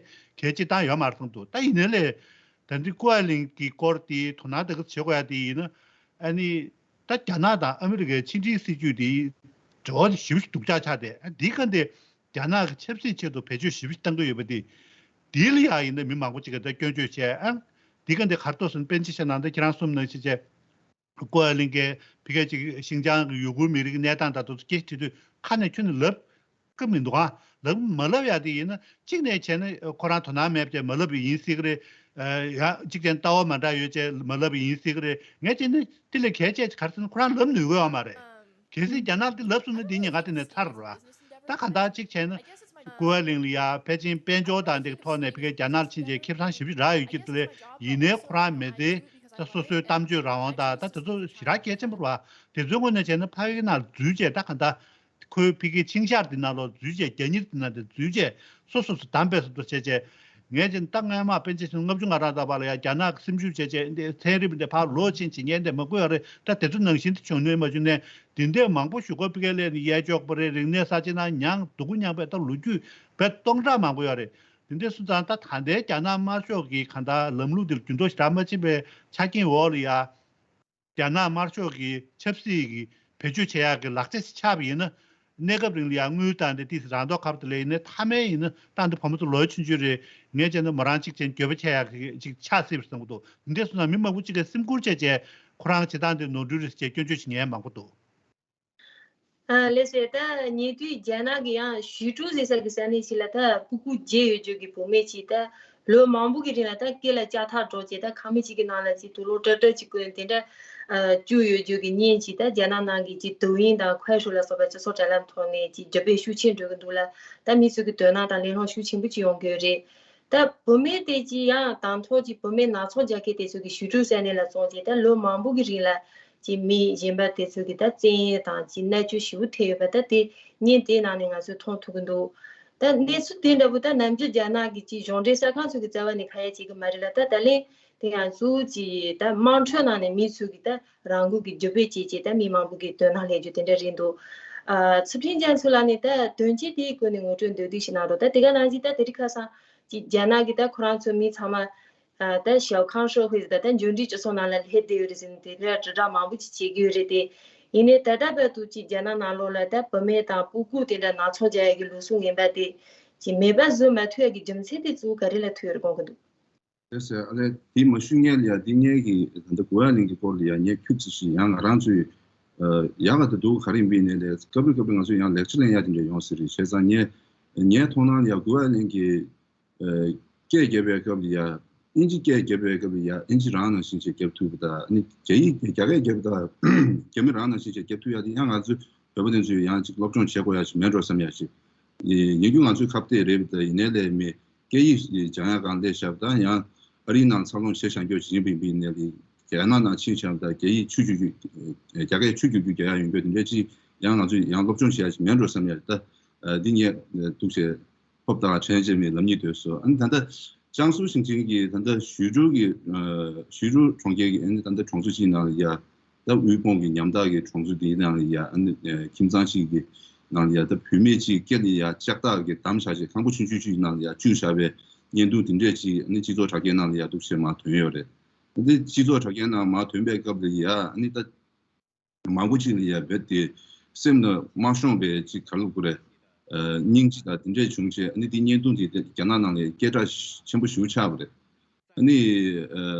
གལ་ཆེ་བཏང་ཡོད་མ་རེད་བསམ་འདུག་ད་ཡིན་ནའི་ལས་ད་འདི་ཀུ་ཝེ་ལིང་གི་སྐོར་དེ་དོ་སྣང་ད་ག་བྱེད་དགོས་ཡ་དེ་ཡིན་ན། ཨ་ནི་ད་རྒྱ་ནག་དང་ཨ་མི་རི་ཀའི་ཕྱི་འབྲེལ་སྲིད་ཇུས་དེ་འབྲེལ་བ་དེ་ཞེ་པོ་ཞིག་སྡུག་ཅག་ཆགས་ཏེ། ཨ་འདི་ག་འདི་རྒྱ་ནག་གི་ཆབ་སྲིད་ཆེད་དུ་བེད་སྤྱོད་ཞེ་པོ་ཞིག་བཏང་གི་ཡོད་པ་དེ། དེ་ལ་ཡང་ཡིན་ན་མི་མང་པོ་ཅིག་གིས་ད་སྐྱོན་བརྗོད་བྱས། ཨ་འདི་ག་འདི་ག་རེ་འདུག་ཟེར་ན་དཔེར་ན་ཆ་བཞག་ན་ད་ཁྱེད་རང་གསུངས་ནང་བཞིན་བྱས། ཀུ་ཝེ་ལིང་གིས་ཕ་གིའི་ཅིག་ཤིན་ཅང་གི་ཡུ་གུར་མི་རིགས་ཀྱི་གནས་སྟངས་དང་དེ་ཚོ་སྐད་ཆ་དྲིས་དུས་ཁ་ནས་ཁྱོན་ནས་ལབ་ཀྱི་མི་འདུག་ཨ། ལབ་མ་ལབ་ཡ་དེ་ཡིན་ན་གཅིག་ནས་བྱས་ན་ཁོ་རང་དོ་སྣང་མེད་པ་བྱས་མ་ལབ་པ་ཡིན་སྲིད་ཀྱི་རེད། ཡང་གཅིག་བྱས་ན་ལྟ་བ་མ་འདྲ་ཡོད་བྱས་མ་ལབ་པ་ཡིན་སྲིད་ཀྱི་རེད། ངས་བྱས་ན་དེ་ལས་གལ་ཆེ་ག་རེ་ཟེར་ན་ཁོ་རང་ལབ་ནུས་ཀྱི་ཡོད་མ་རེད། གལ་སྲིད་རྒྱ་ནག་འདི་ལབ་སོང་ན་འདི་ཉེན་ཁ་དེ་ནས་ཚར་རེད་བ། ད་གང་ལྟར་གཅིག་བྱས་ན། ཀུ་ཝེ་ལིང་ལ་ཡ་ཕལ་ཆེར་དཔལ་འབྱོར་དང་འདི་ཐོག་ནས་ཕ་གིའི་རྒྱ་ནག་ལ་ཕྱིན་རྗེས་ཁེ་བཟང་ཞེ་པོ་ཞིག་རག་ཡོད་ཀྱི་འདུག་ལས། ཡིན་ནའི་ཁོ་རང་མི་ཚེ་ད་སོ་སོའི་གཏམ་བརྗོད་རང་དབང་དང་ད་དེ་ཚོ་ཞེ་དྲག་གལ་ཆེན་པོ་རེད་བ། དེ་ཚོའི་ངོས་ནས་བྱས་ན་ཕ་གི་ནང་འཛུལ་བྱས་ད་གང་ལྟར་ཁོའི་ཕ་གིའི་ཆིངས་ཞག་འདི་ནང་ལོགས་འཛུལ་བྱས་རྒྱ་གཉེར་འདི་ནང་དེ་འཛུལ་བྱས་སོ་སོ་སོ་བདམས་པའི་བཟོ་འདྲ་བྱས་བྱས། ངས་ཀྱང་ད་སྔོན་མ་པཎ་ཆེན་ཆེན་ལྔ་བཅུ་ང་གྲངས་ཙམ་པ་ལ་ཡང་རྒྱ་ནག་གི་སེམས་ཤུགས་བྱས་བྱས་འདི་ཚན་རིག་པ་འདི་ཕར་ལོག་ཕྱིན་བྱེད་མཁན་འདི་མང་པོ་ཡོད་རེད། ད་དེ་ཚོ་ནང་བཞིན་དུ་བྱུང་ནས་མ་བྱུང་ནས་འདི་འདྲས་མང་པོ་ཞུ་སྒོ་ཕ་གིར་སླེབས་ནས་གཡས་འཇོག་པ་རེད། རིག་གནས་གསར་བརྗེ་ནང་མྱངས་སྡུག་པོ་མྱངས་པའི་ད་ལོ་རྒྱུས་བས་སྟོང་ཕྲག་མང་པོ་ཡོད་རེད། འདི་འདྲས་སོང་ཙང་ད་ད་ལྟའི་རྒྱ་ནག་དམར་ཤོག་གི་གང་ལྟར་ལམ་ལུགས་འདིར་འགྱུར་ལྡོག་ཞེ་དྲག་མ་ཕྱིན་པའི་ཆ་རྐྱེན་འོག་ལ་ཡ། རྒྱ་ནག་དམར་ཤོག་གི་ཆབ་སྲིད་ཀྱི་བེད་སྤྱོད་བྱེད་ཡག་གི་ལག་ཆ་ཞིག་ཆགས་པ་ཡིན་ན། གནས་སྐབས་རིང་ལ་ཡང་དངུལ་དང་དེ་ཏིས་རང་མདོག་ཁ་པོ་དེ་ལས་ཡིན་ན་མཐའ་མའི་ཡིན་ན་ད་འདི་བུ་མོ་ཚོ་ལོ་ཆུང་ཆུང་རེད། ངས་བྱས་ན་མོ་རང་གཅིག་བྱས་ན་འགྱོད་པ་ཆེ་ཡག་གི་ཅིག་ཆགས་སྲིད་པ་བསམ་གྱི་འདུག་འདི་འདྲས་སོང་ན་མི་མང་པོ་གཅིག་གིས་སེམས་ཁུར་བྱས་བྱས་ཁོ་རང་བྱེད་སྟངས་དེ་ནོར་འཁྲུལ་རེད་ཟེར་བྱས་སྐྱོན་བརྗོད་བྱེད་མཁན་མང་པོ་འདུག་ཨ་ལགས་སོ། ད་ཉེ་དུས་རྒྱ་ནག་གི་ཡང་ཞུས་ཀྲུའུ་ཟེར་ས་གི་ས་གནས་ཤིག་ལ་ད་སྤུ་གུ་བརྒྱད་ཡོད་རྒྱུ་གི་བུད་མེད་ཅིག་ད་ ལོ་མང་པོ་གི་རིང་ལ་ད་སྐེ་ལ་ལྕགས་ཐག་སྒྲོག་བྱས། ད་ཁང་མིག་ཅིག་གི་ནང་ལ་ཅིག་དུག་སློག་ཀྲག་ཀྲག་ཅིག་བསྐོན། དེ་འདྲ་ཨ་བཅུག་ཡོད་རྒྱུ་གི་བརྙན་ཅིག་ད་རྒྱ་ནག་ནང་གི་ཅིག་抖音དང་快手ལ་སོགས་པའི་སྤྱི་ཚོགས་དྲ་ལམ་ཐོག་ནས་ཅིག་འགྲེལ་པ་ཤུགས་ཆེན་འགྲོ་གི་འདུག་ལ། ད་མི་ཚོ་གི་དོ་སྣང་དང་གླེང་སློང་ཤུགས་ཆེན་པོ་ཅིག་ཡོང་གི་ཡོད་རེད། ད་བུད་མེད་དེ་ཅིག་ཡང་དང་ཐོག་ཅིག་བུད་མེད་ནག་ཚོང་རྒྱག་མཁན་དེ་ཚོ་གི་ཞུ་གཏུག་ཟེར་ནས་ལ་བཙོང་བྱས། ད་ལོ་མང་པོ་གི་རིང་ལ་ཅིག་མི་གཞན་པ་དེ་ཚོ་གི་ད་བཙན་གཡེམ་དང་ཅིག་མནར་གཅོད་ཞེ་པོ་ཐེབས་ཡོད་པ་ད་དེ་བརྙན་དེའི་ནང་ནས་ང་ཚོས་མཐོང་ཐུབ་ཀྱི་འདུག། ད་གནས་ཚུལ་དེ་འདྲ་པོ་ད་ནམ་རྒྱུན་རྒྱ་ནག་གི་ཅིག་གཞུང་འབྲེལ་གསར་ཁང་ཚོ་གི་རྩ་བ་ནས་ཁ་ཡ་བྱེད་ཀྱི་མ་རེད་ལ། ད་ད་ལན་དེ་ང་ཚོ་ཅིག་ད་དམངས་ཁྲོད་ནང་ནས་མི་ཚོ་གི་ད་རང་འགུལ་གྱི་རྒྱུ་སྤེལ་བྱས་བྱས་ད་མི་མང་པོ་གི་དོ་སྣང་སླེབས་རྒྱུ་དེ་འདྲ་རེད་འདུག། ཨ་ཚུལ་ཁྲིམས་རྒྱ་མཚོ་ལགས་ནས་ད་དོན་རྐྱེན་དེའི་སྐོར་ནས་ངོ་སྤྲོད་མདོར་བསྡུས་ཤིག་གནང་རོགས། ད་དེ་ག་ནང་བཞིན་ད་དེ་རིང་ཁ་སང་ཅིག་རྒྱ་ནག་གི་ད་ཁོ་རང་ཚོ་མི་ཚང་མ་ཨ་ད་ཞའོ་ཁང་ཧྲོ་ཧུའེ་ཟེར་ད་ད་འབྱོར་འབྲིང་སྤྱི་ཚོགས་ནང་ལ་སླེབས་བསྡད་ཡོད་རེད་ཟེར་ནས་དེ་འདྲ་དྲིལ་བསྒྲགས་མང་པོ་ཅིག་བྱེད་ཀྱི་ཡོད་རེད་དེ། ཡིན་ནའི་ད་ལྟ་བར་དུ་ཅིག་རྒྱ་ནག་ནང་ལོགས་ལ་ད་བུད་མེད་དང་སྤུ་གུ་དེ་འདྲ་ནག་ཚོང་རྒྱག་ཡག་གི་ལུགས་སྲོལ་ངན་པ་དེ་ཅིག་མེད་པ་བཟོ་མ་ཐུབ་ཡག་གི་རྒྱུ་མཚན་དེ་གཙོ་བོ་ག་རེ་ལ་ཐུག་ཡོད་རེད་དགོངས་ཀྱི་འདུག། ལགས་སོ། ཨ་ལས་དེ་མ་ཞུ་སྔོན་ལ་ཡ་འདི་སྔོན་གྱི་ད་ལྟ་གུ་ཝེ་ལིང་གི་སྐོར་ལ་ཡ་ངས་ཁྱུག་ཙམ་ཞིག་ཡང་ང་རང་ཚོའི་ཡག་ག་ད་འདུག་ག་རེ་ཡིན་པ་ཡིན་ནའི་ལས་སྐབས་རེ་སྐབས་རེ་ང་ཚོས་ཡང་ལེགས་ཆ་ལེན་ཡ་དེ་འདྲ་ཡོང་སྲིད་རེད། བྱས་ཙང་ངས་ངའི་མཐོང་སྣང་ལ་ཡ་གུ་ཝེ་ལིང་གི་སྐད་རྒྱབ་པའི་སྐབས་ལ་ཡ་ཨིན་ཇི་སྐད་རྒྱབ་པའི་སྐབས་ལ་ཡ་ཨིན་ཇི་རང་ནང་བཞིན་བྱས་རྒྱབ་ཐུབ་པ་དང་། ཨ་ནི་རྒྱ་ཡིག་རྒྱ་སྐད་རྒྱབ་པ་དང་རྒྱ་མི་རང་ནང་བཞིན་བྱས་རྒྱབ་ཐུབ་ཡ་དེ་ཡང་ང་ཚོ་བོད་པ་དེ་ཚོས་ཡང་ཅིག་སློབ་སྦྱོང་བྱེད་དགོས་ཡ་ཞིག་མེད་འགྲོ་བསམ་ཡ་ཞིག་ཡིན་རྒྱུ་ང་ཚོའི་ཁ་གཏད་རེད་པ་དང་། ཡིན་ནའི་ལས་མེད། སྐད་ཡིག་སྦྱང་ཡ་སྒང་སླེབས་བཞག་པ་དང་ཡང་ཨ་རིའི་ནང་འཚར་ལོངས་བྱས་བཞག་རྒྱུ་ཞིག་ཡིན་པ་ཡིན་པ་ཡིན་ནའི་ལས་རྒྱ་ནག་ནང་ཕྱིན་བཞག་པ་དང་རྒྱ་ཡིག་ཆུ་རྒྱུག་རྒྱུག་རྒྱ་སྐད་ཆུ་རྒྱུག་རྒྱུག་རྒྱག་ཡ་ཡོང་རྒྱུ་དེ་འདྲ་ཅིག་ཡང་ང་ཚོས་ཡང་སློབ་སྦྱོང་བྱེད་ཡ་ཞིག་མེད་འགྲོ་བསམ་ཡ་ཞིག་ད་འདི་ངས་འདུག་བྱས། ཧོབ་ཏ་ཁྲེན་ཅེ་མི་ལབ་ཉིད་དོད་སོ། ཨ་ནི་ད་ལྟ་ཅང་སུའུ་ཞིང་ཆེན་གྱི་ད་ལྟ་ཞུས་ཀྲུའུ་གི་ཞུས་ཀྲུའུ་གྲོང་ཁྱེར་གྱི་ཨ་ནི་ད་ལྟ་གྲོང་ཚོ་གཅིག་ནང་ལ་ཡ་ད་དབུལ་ཕོངས་ཀྱི་ཉམ་ཐག་གི་གྲོང་ཚོ་དེའི་ནང་ལ་ཡ་ཨ་ནི་ཁྱིམ་ཚང་གཅིག་གི་ནང་ལ་ཡ་ད་བུད་མེད་གཅིག་སྐེ་ལ་ཡ་ལྕགས་ཐག་གི་བསྡམས་བཞག་བྱས་ཁང་པ་ཆུང་ཆུང་གཅིག་ནང་ལ་ཡ་བཅུག་བཞག་པའི་བརྙན་ཐུང་དེ་འདྲས་ཅིག་ཨ་ནི་སྤྱི་ཚོགས་དྲ་རྒྱའི་ནང་ལ་ཡ་འདུག་བྱས་མར་ཐོན་ཡོད་རེད། ཨ་ནི་སྤྱི་ཚོགས་དྲ་རྒྱའི་ནང་མར་ཐོན་པའི་སྐབས་ལ་ཡ་ཨ་ནི་ད། མང་པོ་ཅིག་ལ་ཡ་རྦད་དེ་སེམས་ལ་མ་ཤོང་པའི་ཅིག་ག་ལ་དགོས་རེད། སྙིང་རྗེ་དང་དེ་འདྲས་བྱུང་བྱས། ཨ་ནི་དེ་བརྙན་ཐུང་དེ་རྒྱ་ནག་ནང་ལ་སྐད་གྲགས་ཆེན་པོ་ཞེ་པོ་ཆགས་པ་རེད། ཨ་ནི་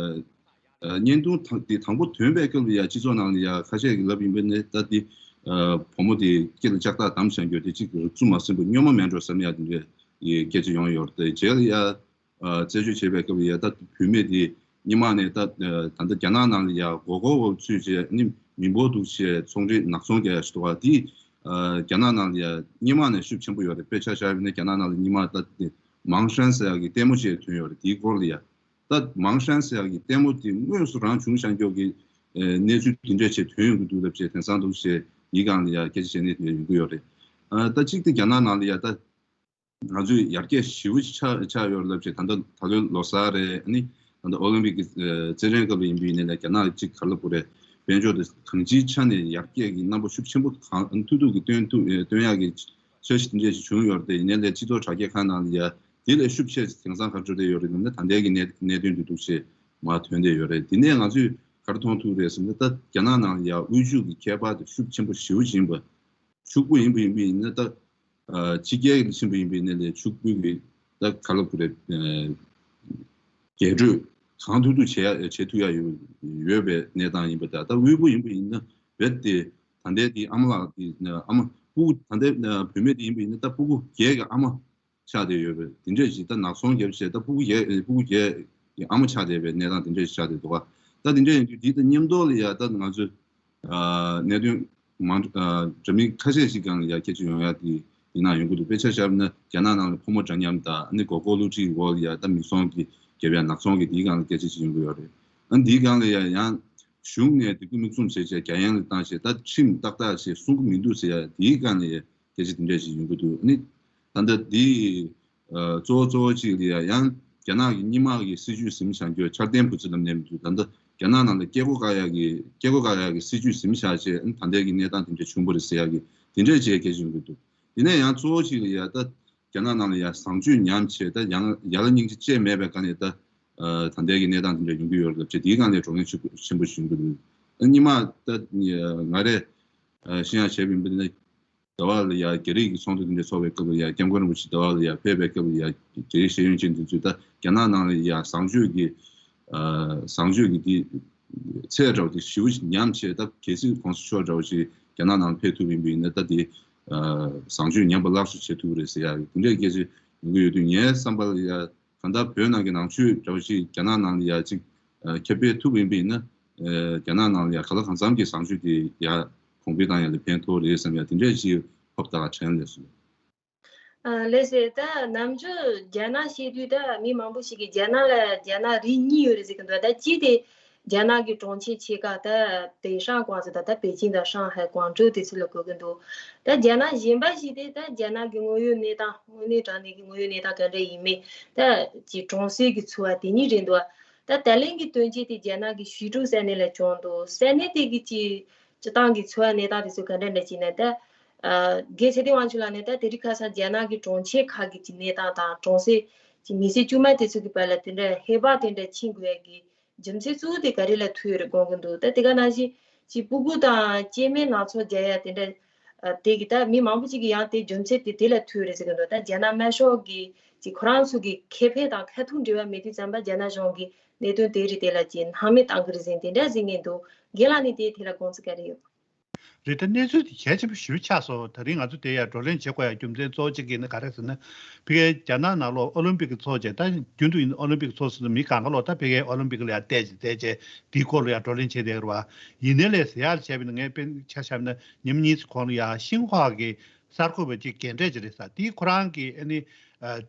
བརྙན་ཐུང་དེ་དང་པོ་ཐོན་པའི་སྐབས་ལ་ཡ་སྤྱི་ཚོགས་ནང་ལ་ཡ་ཁ་ཤས་ཀྱིས་ལབ་ཡིན་པ་ནི་ད་དེ་བུ་མོ་དེ་སྐེ་ལ་ལྕགས་ཐག་བསྡམས་བཞག་རྒྱུ་དེ་ཅིག་བཙུན་མ་ཟིན་པ་སྨྱོན་མ་མེད་འགྲོ་བསམ་ཡ་དེ་འདྲས་སྐད་ཆ་ཡོང་ཡོད་རེད། རྗེས་ལ་ཡ། རྩད་གཅོད་བྱེད་པའི་སྐབས་ལ་ཡ་ད་བུད་མེད་དེ་སྔོན་མ་ནས་ད་ད་ལྟ་རྒྱ་ནག་ནང་ལ་ཡ་མགོ་སྐོར་འོག་ཚུད་བྱས་ནི་མི་འབོར་འདུག་བྱས་ཚོང་འབྲེལ་ནག་ཚོང་རྒྱག་ཡ་ཞིག་འདུག་ག་དེ་རྒྱ་ནག་ནང་ལ་ཡ་སྔོན་མ་ནས་ཤུགས་ཆེན་པོ་ཡོད་རེད། དཔེ་ཆ་བཞག་པ་ཡིན་ན་རྒྱ་ནག་ནང་ལ་སྔོན་མ་ད་མང་ཧྲན་ཟེར་ཡ་གི་ལྟད་མོ་ཅིག་ཐོན་ཡོད་རེད། དེའི་སྐོར་ལ་ཡ་ད་མང་ཧྲན་ཟེར་ཡ་གི་ལྟད་མོ་དེ་དངོས་སུ་རང་བྱུང་བཞག་རྒྱུ་གི་གནས་ཚུལ་དེ་འདྲས་ཅིག་ཐོན་ཡོང་གི་འདུག་ལབ་བྱས་དེང་སང་འདུག་བྱས་དེའི་སྒང་ལ་ཡ་སྐད་ཆ་བཤད་མཁན་དེ་འདྲ་ཡོང་གི་ཡོད་རེད། ད་གཅིག་དེ་རྒྱ་ནག་ནང་ལ་ཡ་ད། ང་ཚོས་ཡར་རྒྱས་ཞེ་པོ་ཅིག་ཆགས་ཆགས་ཡོད་རེད་ལབ་བྱས། ད་ལྟ་ད་ལོའི་ལོ་གསར་རེད། ཨ་ནི་ད་ལྟ་ཨོ་ལིམ་པིག་གི་རྩེད་འགྲན་སྐབས་ཡིན་པ་ཡིན་ནའི་ལས་རྒྱ་ནག་གཅིག་ག་ལ་བུ་རེད། དཔལ་འབྱོར་དེ་གང་ཅིའི་ཆ་ནས་ཡར་རྒྱས་ཀྱི་རྣམ་པ་ཤུགས་ཆེན་པོ་གང་ཐུབ་ཐུབ་ཀྱིས་སྟོན་ཐུབ་སྟོན་ཡག་གི་འཆར་གཞི་དེ་འདྲས་ཞིག་བྱུང་ཡོད་རེད། དེ་ཡིན་ནའི་ལས་སྤྱི་ཚོགས་དྲ་རྒྱ་ཁག་ནང་ལ་ཡ་དེ་ལས་ཤུགས་ཆེ་དེང་སང་ག་རེ་འགྲོ་བསྡད་ཡོད་རེད་ཟེར་ན་ད་ལྟའི་གི་གནད་གནད་དོན་དེ་འདུག་བྱས་མར་ཐོན་བསྡད་ཡོད་རེད། དེ་ནས་ང་ཚོས་ག་རེ་མཐོང་ཐུབ་རེད་ཟེར་ན་ད་རྒྱ་ནག་ནང་ལ་ཡ་དབུལ་ཕྱུག་གི་ཁྱད་པར་དེ་ཤུགས་ཆེན་པོ་ཞེ་པོ་ཅིག་ཡིན་པ། ཕྱུག་པོ་ཡིན་པ་ཡིན་པ་ཡིན་ན་ད། ཕྱི་རྒྱལ་གྱི་ཕྱིན་པ་ཡིན་པ་ཡིན་ན་ལས་ཕྱུག་པོའི་གི་ད་ག་ལ་བུ་རེད། རྒྱས་སྤྲོས་གང་ཐུབ་ཐུབ་བྱེད་ཡ་བྱེད་ཐུབ་ཡ་ཡོད་ཡོད་པའི་གནས་སྟངས་ཡིན་པ། ད་ད་དབུལ་པོ་ཡིན་པ་ཡིན་ན་རྦད་དེ་ད་ལྟའི་དེ་ཨ་མ་ལགས་དེ་ཨ་མ་སྤུ་གུ་ད་ལྟའི་བུད་མེད་དེ་ཡིན་པ་ཡིན་ན་ད་སྤུ་གུ་བརྒྱད་ཀྱི་ཨ་མ་ཆགས་བསྡད་ཡོད་པས། དེ་འདྲས་ཞིག་ད་ནག་ཚོང་རྒྱབ་བྱས་ད་སྤུ་གུ་བརྒྱད་སྤུ་གུ་བརྒྱད་ཀྱི་ཨ་མ་ཆགས་བསྡད་པའི་གནས་སྟངས་དེ་འདྲས་ཞིག་ཆགས་བསྡད་འདུག་ག་ད་དེ་འདྲས་ཡིན་དུས་འདི་དང་མཉམ་དུ་ལ་ཡ་ད་ང་ཚོས་གནད་དོན་མང་འདྲ་མིན་ཁ་ཤས་ཤིག་སྒང་ལ་ཡ་སྐད་ཆ་ཡོང་ཡ་དེ་དེ་ནང་ཡོང་གི་འདུག། དཔེ་ཆ་བཞག་ན་རྒྱ་ནག་ནང་ལ་ཕོ་མོ་འདྲ་མཉམ་དང་ཨ་ནི་མགོ་སྐོར་བསླུ་བྲིད་འོག་ལ་ཡ་ད་མི་ཚོང་གི་རྒྱབ་ཡ་ནག་ཚོང་གི་དེའི་སྒང་ལ་སྐད་ཆ་ཞིག་ཡོང་གི་ཡོད་རེད། ཨ་ནི་དེའི་སྒང་ལ་ཡ་ཡང་གཞུང་ནས་དེ་ཀུན་མིག་བཙུམ་བྱས་བྱས་རྒྱ་ཡན་ལ་བཏང་བྱས་ད་ཁྲིམས་ཏག་ཏག་བྱས་སྲུང་གི་མི་འདུག་ཟེར་ཡ་དེའི་སྒང་ལ་ཡ། སྐད་ཆ་དེ་འདྲ་ཞིག་ཡོང་གི་འདུག། ཨ་ནི་ད་ལྟ་འདི་གཙོ་བོ་གཙོ་བོ་གཅིག་ལ་ཡ་ཡང་རྒྱ་ནག་གི་སྔོན་མ་གི་སྲིད་ཇུས་ཟིན་བཞག་རྒྱུ་འཆར་ལྡན་བུ་ཚ་ལབ་ནས་མི་འདུག། ད་ལྟ་རྒྱ་ནག་ནང་ལ་སྐྱེ་སྒོ་བཀག་ཡག་གི་སྐྱེ་སྒོ་བཀག་ཡག་གི་སྲིད་ཇུས་ཟིན་བཞག་བྱས་ཨ་ནི་ད་ལྟའི་གི་གནས་སྟངས་དེ་འདྲ་བྱུང་བ་རེད་ཟེར་ཡག་གི་དེ་འདྲའི་བྱས་སྐད་ཆ་ཡོང་གི་འདུག། དེ་ནས་ཡང་གཙོ་བོ་གཅིག་ལ་ཡ་ད་རྒྱ་ནག་ནང་ལ་ཡ་བཟང་སྤྱོད་ཉམས་བྱས་ད་ཡང་ཡ་ལ་སྙིང་རྗེ་ཅིག་མེད་པའི་སྒང་ནས་ད་ད་ལྟའི་གི་གནས་སྟངས་དེ་འདྲ་ཡོང་གི་ཡོད་རེད་ལབ་བྱས་དེའི་སྒང་ནས་བགྲོ་གླེང་ཆེན་པོ་ཆེན་པོ་ཞིག་ཡོང་གི་འདུག། ཨ་ནི་སྔོན་མ་ད་ང་རེ་ཤེས་ཡག་བྱས་པ་ཡིན་པ་ན། ཟླ་བ་ལ་ཡ་རྒྱ་རིགས་ཀྱི་ཚོགས་འདུ་དེ་འདྲ་ཚོགས་པའི་སྐབས་ལ་ཡ་སྐྱབས་མགོན་རིན་པོ་ཆེ་ཟླ་བ་ལ་ཡ་ཕེབས་པའི་སྐབས་ལ་ཡ་རྒྱ་རིགས་ཤེས་ཡོན་ཅན་དེ་ཚོས་ད་རྒྱ་ནག་ནང་ལ་ཡ་བཟང་སྤྱོད་ཀྱི་ཨ་བཟང་སྤྱོད་ཀྱི་དེ་ཚད་འདྲ་བོ་དེ་ཞེ་པོ་ཅིག་ཉམས་བྱས་ད་གལ་སྲིད་གོང་ས་མཆོག་འདྲ་བོ་ཞིག་རྒྱ་ནག་ནང་ཕེབས་ཐུབ་ཡིན་པ་ཡིན་ན་ད་དེ་ཨ་བཟང་སྤྱོད་ཉམས་པ་སླར་གསོ་བྱེད་ཐུབ་ཀྱི་རེད་ཟེར་ཡ་དེ་འདྲའི་སྐད་ཆ་ཡོང་གི་ཡོད་དུས་ངའི་བསམ་པ་ལ་ཡ། ད་ལྟ་བོད་ནང་གི་ནང་ཆོས་འདྲ་བོ་ཞིག་རྒྱ་ནག་ནང་ལ་ཡ་ཅིག་ཁྱབ་སྤེལ་ཐུབ་ཡིན་པ་ཡིན་ན། རྒྱ་ནག་ནང་ལ་ཡ་གང་ལ་གང་འཚམ་གྱི་བཟང་སྤྱོད་དེ་ཡ་གོང་འཕེལ་བཏང་ཡ་ལ་ཕན་ཐོགས་རེད་བསམ་ཡ་དེ་འདྲས་ཞིག་ཕབ་ད་དྲན་ལས་སོང་། ལགས་སོ། ད་ནམ་རྒྱུན་རྒྱ་ནག་བཤད་དུས་ད་མི་མང་པོ་ཞིག་གིས་རྒྱ་ནག་ལ་རྒྱ་ནག་རིགས་གཉིས་ཡོད་རེད་ཟེར་གི་འདུག་ད་གཅིག་དེ་རྒྱ་ནག་གི་གྲོང་ཁྱེར་ཆེ་ཁག་ད་北上广 ཟེར་ད་ད་པེ་ཅིང་དང་ཧྲང་ཧའེ་ཀོང་ཀྲོའུ་དེ་ཚོ་ལ་གོ་གི་འདུག་ད་རྒྱ་ནག་གཞན་པ་ཞིག་དེ་ད་རྒྱ་ནག་གི་དངོས་ཡོད་གནས་སྟངས་དངོས་གནས་དྲང་གནས་ཀྱི་དངོས་ཡོད་གནས་སྟངས་ག་འདྲ་ཡིན་མིན་ད་ཀྱི་གྲོང་གསེབ་ཀྱི་འཚོ་བ་དེ་གཉིས་རེད་འདུག་ད་ད་ལན་གྱི་དོན་རྐྱེན་དེ་རྒྱ་ནག་གི་ཞུས་ཀྲོའུ་ས་གནས་ལ་བྱུང་འདུག་ས་གནས་དེ་གི་ཀྱི་སྤྱི་བཏང་གི་འཚོ་བ་གནས་སྟངས་དེ་ཚོ་ག་འདྲ་འདྲ་ཅིག་ན་ད། སྒེར་ཚེ་བརྟན་དབང་ཕྱུག་ལགས་ནས་ད་དེ་རིང་ཁ་སང་རྒྱ་ནག་གི་གྲོང་ཁྱེར་ཁག་གི་ཀྱི་གནས་སྟངས་དང་གྲོང་གསེབ་ཀྱི་མི་སེར་དཀྱུས་མ་དེ་ཚོ་གི་བར་ལ་དེ་འདྲ་ཧེ་བག་དེ་འདྲ་ཕྱིན་དགོས་ཡ་གི་རྒྱུ་མཚན་གཙོ་བོ་དེ་ག་རེ་ལ་ཐུག་ཡོད་རེད་དགོངས་ཀྱི་འདུག་ད་དེ་ག་ནང་བཞིན་ཀྱི་སྤུ་གུ་དང་སྐྱེ་དམན་སྣ་ཚོགས་རྒྱག་ཡ་དེ་འདྲ་དེ་གི་ད་མི་མང་པོ་ཅིག་གི་ཡང་དེ་རྒྱུ་མཚན་དེ་དེ་ལ་ཐུག་ཡོད་རེད་ཟེར་གི་འདུག་ད་རྒྱ་ནག་དམར་ཤོག་གི་ཀྱི་ཁོ་རང་ཚོ་གི་ཁེ་ཕན་དང་ཁ་ཐུག་འབྲེལ་བ་མེད་དུས་ཙམ་པ་རྒྱ་ནག་གཞུང་གི་གནད་དོན་དེ་རིགས་དེ་ལ་ཀྱི་སྣང་མེད་བཏང་གི་རེད་ཟེར་དེ་འདྲ་ཟེར་ངེས་འདུག་རྒན་ལགས་ནས་དེའི་ཐད་ལ་དགོངས་ཚུལ་ག་རེ་ཡོད། རེད། ད་གནས་ཚུལ་དེ་གལ་ཆེན་པོ་ཞེ་པོ་ཆགས་སོང་། ད་རིང་ང་ཚོ་དེ་ཡ་བགྲོ་གླེང་བྱེད་དགོས་ཡ་རྒྱུ་མཚན་གཙོ་བོ་གཅིག་ཡིན་ན་ག་རེ་ཟེར་ན། ཕ་གིའི་རྒྱ་ནག་ནང་ལོགས་ཨོ་ལིམ་པིག་གི་ཚོགས་བྱས། ད་རྒྱུན་དུ་ཡིན་ཨོ་ལིམ་པིག་གི་ཚོགས་ཟེར་ན་མི་གང་ག་ལོག་ད་ཕ་གིའི་ཨོ་ལིམ་པིག་ལ་ཡ་བལྟས་བྱས་བལྟས་བྱས་དེའི་སྐོར་ལ་ཡ་བགྲོ་གླེང་བྱས་བསྡད་ཡོད་རེད་བ། ཡིན་ནའི་ལས་ཟེར་ཡ་ལ་བྱས་པ་ཡིན་ན་ངས་དཔེར་ཆ་བཞག་ན་ཉིན་མོ་གཉིས་ཙམ་གོང་ལ་ཡ་ཤིན་ཧྭ་གི་གསར་འགོད་པ་གཅིག་རྒན་གྲས་ཅིག་རེད་ས། དེས་ཁོ་རང་གིས་ཨ་ནི་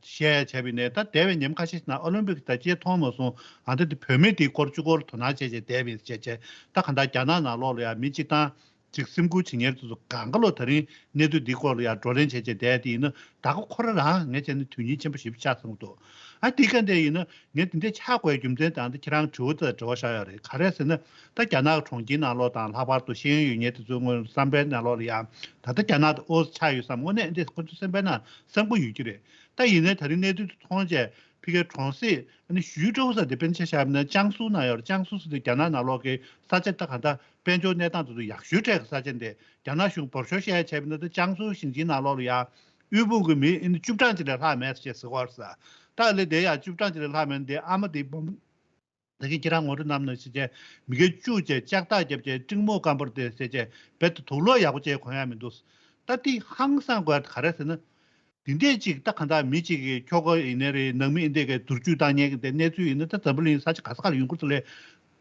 བཤད་ཡ་བྱས་པ་ཡིན་ནའི་ད་འདས་པའི་ཉིན་མོ་ཁ་ཤས་ནང་ཨོ་ལིམ་པིག་ད་ཅིག་མཐོང་མ་སོང་། ཨ་ད་དེ་བུད་མེད་དེའི་སྐོར་གཅིག་སྐོར་དོ་སྣང་བྱས་བྱས་བསྡད་པ་ཡིན་ཟེར་བྱས་བྱས། ད་གང་ལྟར་རྒྱ་ནག་ནང་ལོགས་ལ་ཡ་མི་གཅིག་དང་། ཅིག་སེམས་ཁུར་བྱེད་མཁན་དེ་ཚོ་གང་ག་ལོ་ད་རིང་གནས་ཚུལ་འདི་སྐོར་ལ་ཡང་བགྲོ་གླེང་བྱས་བྱས་བསྡད་དེ་ཡིན་ན། ད་ག་ཁོ་རང་རང་ངས་བྱས་ན་དོན་སྙིང་ཆེན་པོ་ཞེ་པོ་ཆགས་སོང་འདུག་ཨ་དེ་ག་འདྲ་ཡིན་ན་ངས་དེ་འདྲ་ཆགས་དགོས་རྒྱུ་མཚན་དང་དེ་ཁྱེད་རང་དྲི་བ་དེ་དྲི་བ་བཞག་ཡོད་རེད། ག་རེ་ཟེར་ན། ད་རྒྱ་ནག་གི་གྲོང་ཁྱེར་ནང་ལོགས་དང་ལྷག་པར་དུ་ཤེས་ཡོན་ཡོད་མཁན་དེ་ཚོའི་སྔོན་བསམ་པའི་ནང་ལོགས་ལ་ཡང་ད་ལྟ་རྒྱ་ནག་དེ་ཨོ་ཙི་ཆགས་ཡོད་བསམ། དངོས་གནས་འདི་ཁོ་ཚོའི་སེམས་པའི་ནང་བསམ་གྱི་ཡོད་ཀྱི་རེད། ད་ཡིན་ནའི་ད་རིང་གནས་ཚུལ་དེ་མཐོང་བྱས་ཕ་གིའི་གྲོང་གསེབ་ཨ་ནི་ཞུས་ཀྲོའུ་ཟེར་དེ་དཔེར་ན་ཆ་བཞག་ན་ཅང་སུའུ་ནང་ཡོད་རེད། ཅང་སུའུ་ཟེར་དེ་རྒྱ་ནག་ནང་ལོགས་ཀྱི་ས་ཆ་ད་ག་ད། དཔལ་འབྱོར་གནས་སྟངས་དེ་ཚོ་ཡག་ཤོས་གྲས་ཀྱི་ས་ཆ་འདི་རྒྱ་ནག་གཞུང་འབོར་ཤོག་བཤད་ཡ་བྱས་པ་ན། ད་ཅང་སུའུ་ཞིང་ཆེན་ནང་ལོགས་ལ་ཡ་དབུལ་ཕོངས་ཀྱི་མི་ཨ་ནི་བཅུ་གྲངས་ཅིག་ལས་ལྷག་མེད་ཟེར་བྱས་ཟེར་གྱི་ཡོད་རེད་ས། ད་ལས་དེ་ཡ་བཅུ་གྲངས་ཅིག་ལས་ལྷག་མེད་ན་དེ་ཨ་མ་དེ་བུ་མོ་ད་གིན་ཁྱེད་རང་ངོ་སྤྲོད་གནང་ནང་བཞིན་བྱས་མི་སྐྱ་བཅུ་བྱས་ལྕགས་ཐག་བརྒྱབ་བྱས་སྤྲིན་མོ་སྐམ་པོར་དེ་ཟེར་བྱས་རྦད་དེ་དུག་ལོག་ཡག་པོ་བྱས་གོན་ཡ་མི་འདུག་ད་དེ་ཧང་སང་དགོས་ག་རེ་ཟེར་ན། དེ་འདྲས་ཅིག་ད་གང་ལྟར་མི་གཅིག་གི་ཁྱོ་ག་ཡིན་ནའི་རེད། ནང་མི་ཨིན་དེ་གའི་དུར་བཅུད་བཏང་མཁན་གྱི་དེ་གནས་ཚུལ་ཡིན་ན། ད་འཛམ་བུ་གླིང་ས་ཆ་ག་ས་ག་ལ་ཡོང་གི་རེད་ལས།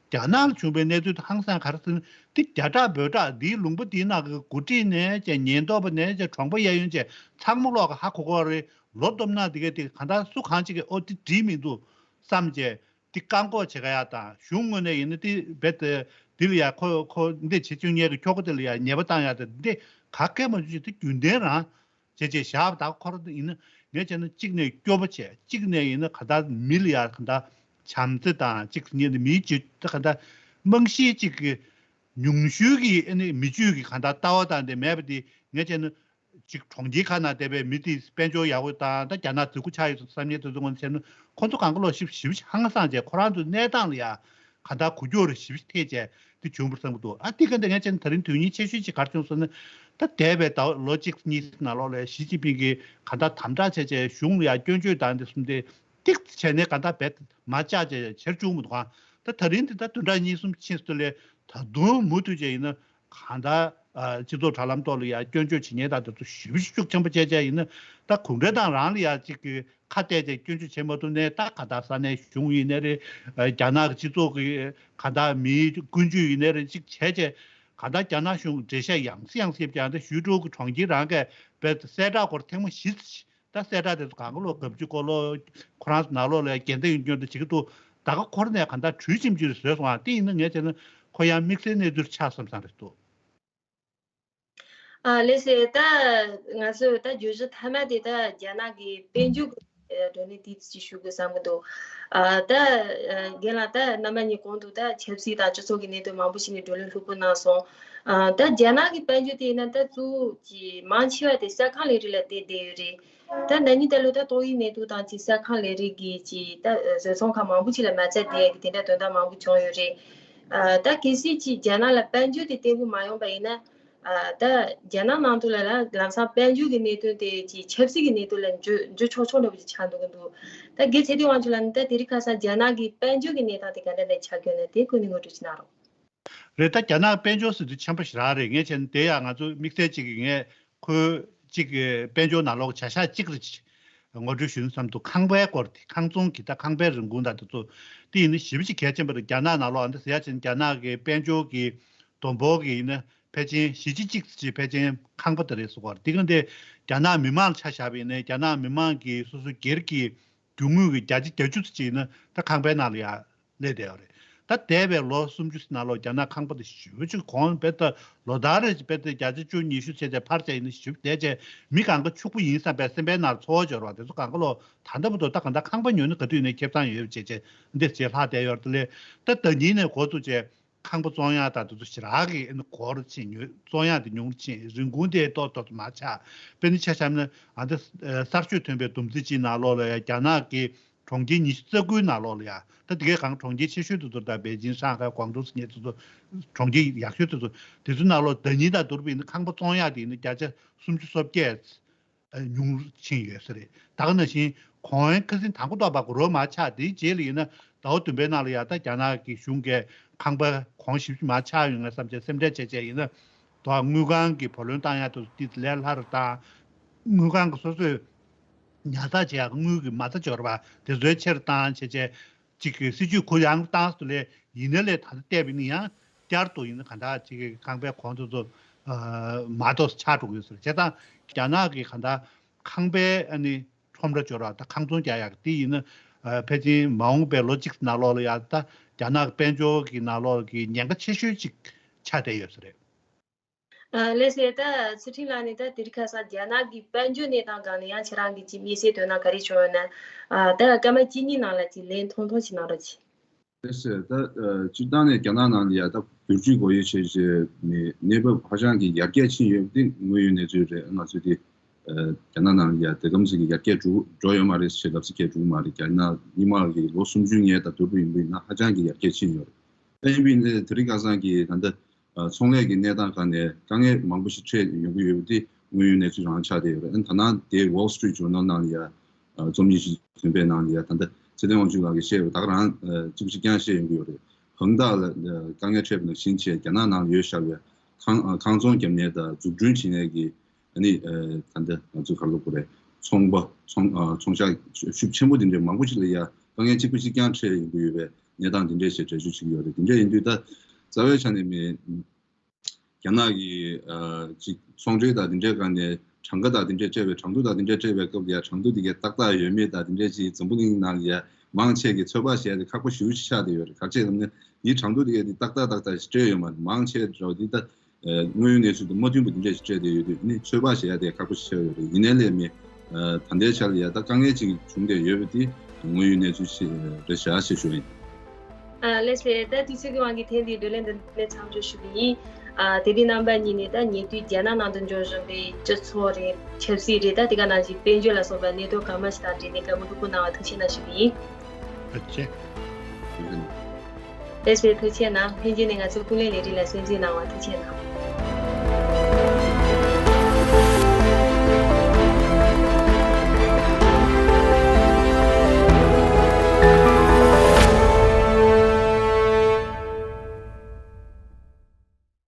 རྒྱ་ནག་ལ་བྱུང་བའི་གནས་ཚུལ་དེ་ཧང་སང་ག་རེ་ཟེར་ན། དེ་རྒྱ་གྲགས་བོད་གྲགས་འདིའི་ལུང་པ་འདིའི་ནང་གི་འགོ་ཁྲིད་ནས་ཀྱང་ཉེན་རྟོག་པ་ནས་ཀྱང་གྲོང་པ་གཡས་གཡོན་བཅས་ཚང་མ་ལོག་གི་ཧ་གོ་གོ་རེད། ལོ་བསྡོམས་ན་དེ་གའི་དེ་གང་ལྟར་སུ་གང་ཅིག་གིས་ཨོ་དེ་འགྲིག་མི་འདུག་བསམ་བྱས་དེ་བཀག་འགོག་བྱེད་ག་ཡ་དང་། གཞུང་ངོས་ནས་ཡིན་ན་དེ་རྦད་དེ་འདི་ལ་ཡ་ཁོ་ཁོ་འདི་བྱེད་བཅུག་མཁན་གྱི་ཁྱོ་ག་དེ་ལ་ཡ་ཉེས་པ་བཏང་ཡ་དེ་འདི་ག་གེ་མ་བྱུང་ཅིག་དེ་རྒྱུན་ལྡན་རང་། བྱས་བྱས་བཞག་པ་དག་ཁོ་རང་ཡིན་ན་ངས་བྱས་ན་གཅིག་ནས་སྐྱོ་པོ་བྱས། གཅིག་ནས་ཡིན་ན་ག་ད་མི་ལ་ཡ་ག་ད་བྱམས་བརྩེ་དང་གཅིག་ཉིད་ནས་མིའི་ཇི་ད་ག་ད་རྨང་གཞི་གཅིག་གི་ཉུང་ཤོས་ཀྱི་ཨ་ནི་མི་ཇུས་ཀྱི་ག་ད་ལྟ་བ་དང་དེ་མེད་པ་དེ་ངས་བྱས་ན་གཅིག་གྲོང་ཁྱེར་ཁག་ནང་བསྡད་པའི་མི་དེ་དཔལ་འབྱོར་ཡག་པོ་དང་ད་རྒྱ་ནག་མཛེས་སྡུག་ཆགས་ཡོད་བསམ་མཁན་དེ་ཚོ་ངོས་ནས་བྱས་ན་ཁོ་ཚོ་གང་ག་ལོ་ཞིབ་ཞིབ་ཧང་སངས་བྱས་ཁོ་རང་ཚོའི་གནས་སྟངས་ལ་ཡ། གང་ལྟར་འགུལ་སྐྱོད་རེ་ཞིབ་ཐེབས་བྱས་དེ་བྱུང་བར་བསམ་གྱི་འདུག་ཨ་དེ་ག་འདི་ངས་བྱས་ན་ད་རིང་དོན་སྙིང་ཆེ་ཤོས་ཅིག་ག་རེ་བྱུང་སོང་ན། ད་འདས་པའི་ཟླ་བ་ལོ་གཅིག་གཉིས་ནང་ལོགས་ལ་ཞི་ཅིན་ཕིང་གིས་གང་ལྟར་དམ་དྲག་བྱས་བྱས་གཞུང་ལ་ཡང་སྐྱོན་བརྗོད་དང་དེ་གསུམ་དེ་ཏིག་ཙམ་བྱས་ནས་གང་ལྟར་རྦད་མར་བཅག་བྱས་བྱས་བྱུང་མི་འདུག་ག་ད་ད་རིང་འདི་ད་བདུན་ཕྲག་གཉིས་གསུམ་ཕྱིན་སོང་ལས་ད་དུང་མུ་མཐུད་བྱས་ཡིན་ན་གང་ལྟར་སྤྱི་ཚོགས་དྲ་ལམ་ཐོག་ལ་ཡང་སྐྱོན་བརྗོད་བྱེད་མཁན་དང་དེ་ཚོ་ཞེ་པོ་ཤུགས་ཆེན་པོ་བྱས་བྱས་ཡིན་ན། ད་གུང་ཁྲན་ཏང་རང་ལ་ཡང་ཅིག་གི་ཁ་གཏད་དེ་སྐྱོན་བརྗོད་བྱེད་མ་ཐུབ་ནས། ད་ག་ད་ས་གནས་གཞུང་ཡིན་ནའི་རེད། རྒྱ་ནག་གི་སྤྱི་ཚོགས་ཀྱི་ག་ད་མིའི་ཀུན་སྤྱོད་ཡིན་ནའི་རེད། གཅིག་བྱས་བྱས་ག་ད་རྒྱ་ནག་གཞུང་གི་འགྲེལ་བཤད་ཡང་སེ་ཡང་སེ་བརྒྱབ་ཀྱང་། ད་ཞུས་ཀྲོའུ་གི་གྲོང་ཁྱེར་རང་གིས་རྦད་དེ་གསལ་བསྒྲགས་སྐོར་ཐེངས་མ་བཞི་ཙམ་ཞིག་ད་གསལ་བསྒྲགས་དེ་ཚོ་གང་ག་ལོ་དགའ་བསུ་སྐོར་ལོ་ཁོ་རང་ཚོ་ནང་ལོགས་ལ་ཡང་འགལ་ཟླ་ཡོད་མཁན་དེ་བྱེད་ཀྱི་འདུག་ད་ག་ཁོ་རང་ནས་ག་ད་གྲོས་ཆིམ་གྱིས་བཟོས་སོང་ཨ། དེ་ཡིན་ན་ངས་བྱས་ན་ཁོ་ཡང་དམིགས་བསལ་གནས་ཚུལ་ཆགས་བསམ་བསམ་རེད་འདུག་ཨ་ལགས་སེ། ད་ང་ཚོས་ད་བརྗོད་གཞི་མཐའ་མ་དེ་ད་རྒྱ་ནག་གི་དཔལ་འབྱོར་གྱི་བགྲོ་གླེང་དེ་ཅིག་ཞུ་དགོས་བསམ་གྱི་འདུག་ཨ་ད་རྒན་ལགས་ད་རྣམ་པ་གཉིས་གོང་དུ་ད་ཆབ་སྲིད་དང་སྤྱི་ཚོགས་ཀྱི་གནད་དོན་མང་པོ་ཞིག་ནས་བགྲོ་གླེང་ལྷུག་པོ་གནང་སོང་། ཨ་ད་རྒྱ་ནག་གི་དཔལ་འབྱོར་དེ་ཡིན་ན་ད་གཙོ་བོ་ཀྱི་མང་ཆེ་བ་དེ་ས་ཁང་ལས་རིགས་ལ་བརྟེན་བསྡད་ཡོད་རེད། ད་ན་ནིང་ད་ལོ་ད་ཏོག་དབྱིབས་ནད་དུག་དང་ཅིག་ས་ཁང་ལས་རིགས་ཀྱི་ཅིག་ད་བཟོ་ཚོང་ཁང་མང་པོ་ཅིག་ལ་མ་རྩ་བསྡད་ཡ་གི་དེ་འདྲ་དོན་དག་མང་པོ་བྱུང་ཡོད་རེད། ཨ་ད་གལ་སྲིད་ཅིག་རྒྱ་ནག་ལ་དཔལ་འབྱོར་དེ་བརྟན་པོ་མ་ཡོང་པ་ཡིན་ན། ཨ་ད་རྒྱ་ནག་ནང་དུ་ལ་ལ་ལམ་སང་དཔལ་འབྱོར་གྱི་གནད་དོན་དེ་ཅིག་ཆབ་སྲིད་ཀྱི་གནད་དོན་ལ་འགྱུར་འགྱུར་ཆོག་ཆོག་འདྲ་པོ་ཅིག་ཆགས་འདུག་གི་འདུག་ད་རྒན་ཚེ་བརྟན་དབང་ཕྱུག་ལགས་ནས་ད་དེ་རིང་ཁ་སང་རྒྱ་ནག་གི་དཔལ་འབྱོར་གྱི་གནས་སྟངས་དེ་ག་འདྲ་འདྲ་ཆགས་ཀྱི་ཡོད་ན་དེ་སྐོར་ནས་ངོ་སྤྲོད་ཅིག་གནང་རོགས། རེད། ད་རྒྱ་ནག་དཔལ་འབྱོར་ཟེར་དུས་ཆེན་པོ་ཞེ་དྲག་རེད། ངས་བྱས་ན་དེ་ཡང་ང་ཚོ་དམིགས་བསལ་གཅིག་གི་ངས་ཁོའི་གཅིག་གི་དཔལ་འབྱོར་ནང་ལོགས་བྱ་གཞག་གཅིག་རེད། ངོ་སྤྲོད་ཞུ་ཡུན་བསམ་འདུག་ཁང་པའི་སྐོར་དེ། ཁང་ཚོང་གི་ད་ཁང་པའི་རིན་གོང་དང་དེ་ཚོ་དེ་ཡིན་ན་ཞེ་པོ་ཅིག་གལ་ཆེན་པོ་རེད། རྒྱ་ནག་ནང་ལོགས་ཨ་འདི་ཟེར་ཡ་ཅིག་རྒྱ་ནག་གི་དཔལ་འབྱོར་གྱི་བསྡོམས་འབོར་གྱི་ཡིན་ན་ཕལ་ཆེར་བཞི་བཅུ་གཅིག་ཙམ་ཕལ་ཆེར་ཁང་པ་དེ་རེད་ཟེར་གོ་རེད། དེ་ག་འདི་རྒྱ་ནག་མི་མང་ལ་ཆ་བཞག་པ་ཡིན་ན་རྒྱ་ནག་མི་མང་གི་སོ་སོའི་སྒེར་གྱི་རྒྱུ་དངོས་ཀྱི་བརྒྱ་ཆ་བརྒྱད་ཅུ་ཙམ་ཅིག་ཡིན་ན་ད་ཁང་པའི་ནང་ལ་ཡ་སླེབས་བསྡད་ཡོད་རེད། ད་འདས་པའི་ལོ་སུམ་ཅུ་ནང་ལོགས་རྒྱ་ནག་ཁང་པ་དེ་ཞེ་པོ་ཅིག་གོང་དཔེ་ད་ལོ་ལྟར་རེ་བཞིན་དཔེ་ད་བརྒྱ་ཆ་བཅུ་ཉི་ཤུ་བྱས་ཏེ་འཕར་བྱས་ཡིན་ན་ཞེ་པོ་བསྡད་བྱས་མི་གང་ག་ཕྱུག་པོ་ཡིན་བསམ་པའི་སེམས་པའི་ནང་ཚོར་བ་འབྱོར་བ་དེ་ཚོ་གང་ག་ལོ་ད་ལྟ་བར་དུ་ད་གང་ལྟར་ཁང་པ་ཉོས་ན་ག་དུས་ནས་ཁེ་བཟང་ཡོད་བྱས་བྱས་འདི་བྱས་ལྷག་བསྡད་ཡོད་རེད། དེ་ལས་ད་ཟླ་ཉིན་ནས་འགོ་བཙུགས་བྱས་ཁང་པ་བཙོང་ཡག་དང་དེ་ཚོ་ཞེ་དྲག་གི་འགོར་ཕྱིན་ཡོད། བཙོང་ཡག་དེ་ཉུང་རུ་ཕྱིན། རིན་གོང་དེ་ཏོག་ཏོག་ཙམ་མར་ཆག་དཔེར་ན་ཆ་བཞག་ན་ཨ་འདི་གསར་ཤོས་ཐོན་པའི་བསྡོམས་རྩིས་ཅིག་ནང་ལོགས་ལ་ཡང་རྒྱ་ནག་གི་གྲོང་ཁྱེར་ཉི་ཤུ་རྩ་དགུའི་ནང་ལོགས་ལ་ཡང་ད་དེ་གའི་གང་གྲོང་ཁྱེར་ཆེ་ཤོས་དེ་ཚོ་ད་པེ་ཅིང་ཧྲང་ཧའེ་ཀོང་ཏུང་ཟེར་མཁན་དེ་ཚོ་གྲོང་ཁྱེར་ཡག་ཤོས་དེ་ཚོ་དེ་ཚོའི་ནང་ལོགས་ཟླ་ཉིན་དང་བསྡུར་བ་ཡིན་ན་ཁང་པ་བཙོང་ཡག་དེ་ཡིན་ན་བརྒྱ་ཆ་སུམ་ཅུ་སོ་བརྒྱད་ཉུང་རུ་ཕྱིན་ཡོད་ས་རེད། ད་ག་ནང་བཞིན་གོང་ཁ་སང་དང་པོ་ཐོག་བར་གོ་རོ་མར་ཆག་དེའི་རྗེས་ལ་ཡིན་ན་ཟླ་བ་བདུན་པའི་ནང་ལ་ཡང་ད་རྒྱ་ནག་གི་གཞུང་གིས་ཁང་པ་གོང་ཞེ་པོ་ཅིག་མར་ཆག་ཡོང་ངེས་བསམ་བྱས་སེམས་ཁྲལ་བྱས་བྱས་ཡིན་ན་ད་དངུལ་ཁང་གི་བུ་ལོན་བཏང་ཡག་དེ་ཏོག་ཙམ་ལས་སླ་རུ་བཏང་། དངུལ་ཁང་གི་སོ་སོས་ཉར་ཚགས་བྱེད་ཡག་དངུལ་གྱི་མ་རྩ་འབྱོར་བ་དེ་ཚོའི་ཆེ་རུ་བཏང་བྱས་བྱས་ཅིག་གི་སྲིད་ཇུས་གུ་ཡངས་བཏང་སོང་ལས་ཡིན་ན་ལས་ད་ལྟ་བལྟས་པ་ཡིན་ན་ཡང་བསྐྱར་དུ་ཡིན་ན་གང་ལྟར་ཅིག་གི་ཁང་པའི་གོང་དེ་ཚོ་མར་ཏོག་ཙམ་ཆག་འགྲོ་གི་ཡོད་ཟེར། བྱས་ཙང་རྒྱ་ནག་གི་གང་ལྟར་ཁང་པའི་ཨ་ནི་ཁྲོམ་ར་འབྱོར་བ་དང་ཁང་ཚོང་རྒྱག་ཡག་དེ་ཡིན་ན་ཕལ་ཆེར་མ་འོངས་པའི་ལོ་གཅིག་ནང་ལོགས་ལ་ཡང་ད་རྒྱ་ནག་གི་དཔལ་འབྱོར་གྱི་ནང་ལོགས་ཀྱི་ཉེན་ཁ་ཆེ་ཤོས་ཅིག་ཆགས་བསྡད་ཡོད་ས་རེད། ལགས་སོ། ད་ཚུལ་ཁྲིམས་ལགས་ནས་ད་དེ་རིང་ཁ་སང་རྒྱ་ནག་གི་དཔལ་འབྱོར་གནས་སྟངས་སྒང་ནས་ཡང་ཁྱེད་རང་གིས་ཅིག་དམིགས་བསལ་དོ་སྣང་ག་རེ་བྱུང་ཡོད་ན། ད་སྐར་མ་གཅིག་གཉིས་ནང་ལ་ཅིག་ལན་ཐུང་ཐུང་ཞིག་གནང་རོགས་གྱིས། ལགས་སོ། ད་སྤྱིར་བཏང་ནས་རྒྱ་ནག་ནང་ལ་ཡ་ད་བསྒྱུར་བཅོས་སྒོ་དབྱེ་བྱས་བྱས་ནས་གནས་བབ་ཧ་ཅང་གི་ཡར་རྒྱས་ཕྱིན་ཡོད་པ་དེ་དངོས་ཡོད་གནས་ཚུལ་རེད། ང་ཚོས་དེ་རྒྱ་ནག་ནང་ལ་ཡ་དེ་གམ་ཞིག་གི་ཡར་རྒྱས་འགྲོ་འགྲོ་ཡོད་མ་རེད་ཞེས་ལབ་ས་སྐད་འགྲོ་གི་མ་རེད། རྒྱ་ནག་སྔོན་མ་གི་ལོ་སུམ་ཅུ་སྔོན་དང་བསྡུར་བ་ཡིན་པ་ཡིན་ན་ཧ་ཅང་གི་ཡར་རྒྱས་ཕྱིན་ཡོད་རེད། ཨེན་བི་ནས་དེ་རིང་ཁ་སང་གི་ད་ལྟ་ཚོང་ལས་ཀྱི་གནས་སྟངས་སྒང་ནས་དཀའ་ངལ་མང་པོ་ཞིག་འཕྲད་ཡོང་གི་ཡོད་པ་དེ་དངོས་ཡོད་གནས་ཚུལ་རང་ཆགས་བསྡད་ཡོད་རེད། ཨ་ནི་ད་ནང་དེ་Wall Street Journal་ནང་ལ་ཡ་རྩོམ་ཡིག་ཞིག་ཐོན་པའི་ནང་ལ་ཡ་ད་ལྟ་ཚེ་བརྟན་དབང་ཕྱུག་ལགས་ཀྱིས་བཤད་པ་ད་ག་རང་གཅིག་པ་གཅིག་རྐྱང་བཤད་ཡོང་གི་ཡོད་རེད། གང་ལྟར་ལ་དཀའ་ངལ་འཕྲད་པ་ནང་བཞིན་བྱས་རྒྱ་ནག་ནང་ལ་ཡོད་བཞག་པའི་ཁང་ཁང་ཚོང་བརྒྱབ་མཁན་དང་འཛུགས་སྐྲུན་བྱེད་མཁན་གྱི་ཨ་ནི་ད་ལྟ་ང་ཚོ་ག་རེ་ལབ་དགོས་རེད། ཚོང་པ་ཚོང་ཚོང་ཤག་ཤུགས་ཆེན་པོ་དེ་འདྲའི་མང་པོ་ཞིག་ལ་ཡ་དཀའ་ངལ་གཅིག་པ་གཅིག་རྐྱང་འཕྲད་ཡོང་གི་ཡོད་པའི་གནས་སྟངས་དེ་འདྲས་ཞིག་འགྲེལ་བརྗོད་བྱེད་ཀྱི་ཡོད་རེད། དེ་འདྲས་ཡིན་དུས་ད་རྩ་བའི་ཆ་ནས་མི་རྒྱ་ནག་གི་ཅིག་ཚོང་འབྲེལ་དང་དེ་འདྲས་སྒང་ནས་གྲངས་ཀ་དང་དེ་འདྲས་སྤྲད་པའི་གྲངས་ཐོ་དང་དེ་འདྲས་སྤྲད་པའི་སྐབས་ལ་ཡ་གྲངས་ཐོ་དེ་གའི་ཏག་ཏག་ཡོད་མེད་དང་དེ་འདྲས་ཅིག་འཛམ་བུ་གླིང་ནང་ལ་ཡ་མང་ཆེ་གི་ཚོད་དཔག་བྱས་ཏེ་ཁག་པོ་ཞེ་པོ་ཅིག་ཆགས་བསྡད་ཡོད་རེད། ག་རེ་བྱས་ལབ་ན་འདིའི་གྲངས་ཐོ་དེ་གའི་དེ་ཏག་ཏག་ཏག་ཏག་ཞིག་སྤྲད་ཡོད་མ་རེད། མང་ཆེ་འདྲ་བོ་འདི་ད། དངོས་ཡོད་གནས་ཚུལ་དང་མ་མཐུན་པ་འདི་འདྲས་ཤིག་སྤྲད་བསྡད་ཡོད་དུས་ནི་ཚོད་དཔག་བྱེད་ཡ་དེ་ཁག་པོ་ཞིག་ཆགས་ཡོད་རེད། ཡིན་ནའི་ལས་མི་ད་ལྟའི་ཆར་ལ་ཡ་ད་དཀའ་ངལ་ཅིག་བྱུང་བསྡད་ཡོད་པ་དེ་དངོས་ཡོད་གནས་ཚུལ་ཞིག་རེད་བཞག་ཞེས་ཞུ་ཡིན། ལགས་སོ། ད་དུས་ཚོད་ཀྱི་དབང་གིས་ཐེངས་འདིའི་བགྲོ་གླེང་འདི་ནས་མཚམས་འཇོག་ཞུ་གི་ཡིན། དེ་རིང་རྣམ་པ་གཉིས་ནས་ད་ཉེ་དུས་རྒྱ་ནག་ནང་དུ་འབྱུང་བཞིན་པའི་སྤྱི་ཚོགས་རེད། ཆབ་སྲིད་རེད། ད་དེ་ག་ནང་བཞིན་དཔལ་འབྱོར་ལ་སོགས་པ་གནད་དོན་གང་མང་ཞིག་དང་འབྲེལ་ནས་བཀའ་མོལ་ཕྲུ་གུ་གནང་བ་ཐུགས་རྗེ་གནང་ཞུ་གི་ཡིན། ཐུགས་རྗེ་གནང་། ལགས་སོ། ཐུགས་རྗེ་གནང་། ལྷན་རྒྱས་ནས་ང་ཚོའི་ཀུན་གླེང་ལས་རིམ་ལ་གསན་གཟིགས་གནང་བ་ཐུགས་རྗེ་གནང་།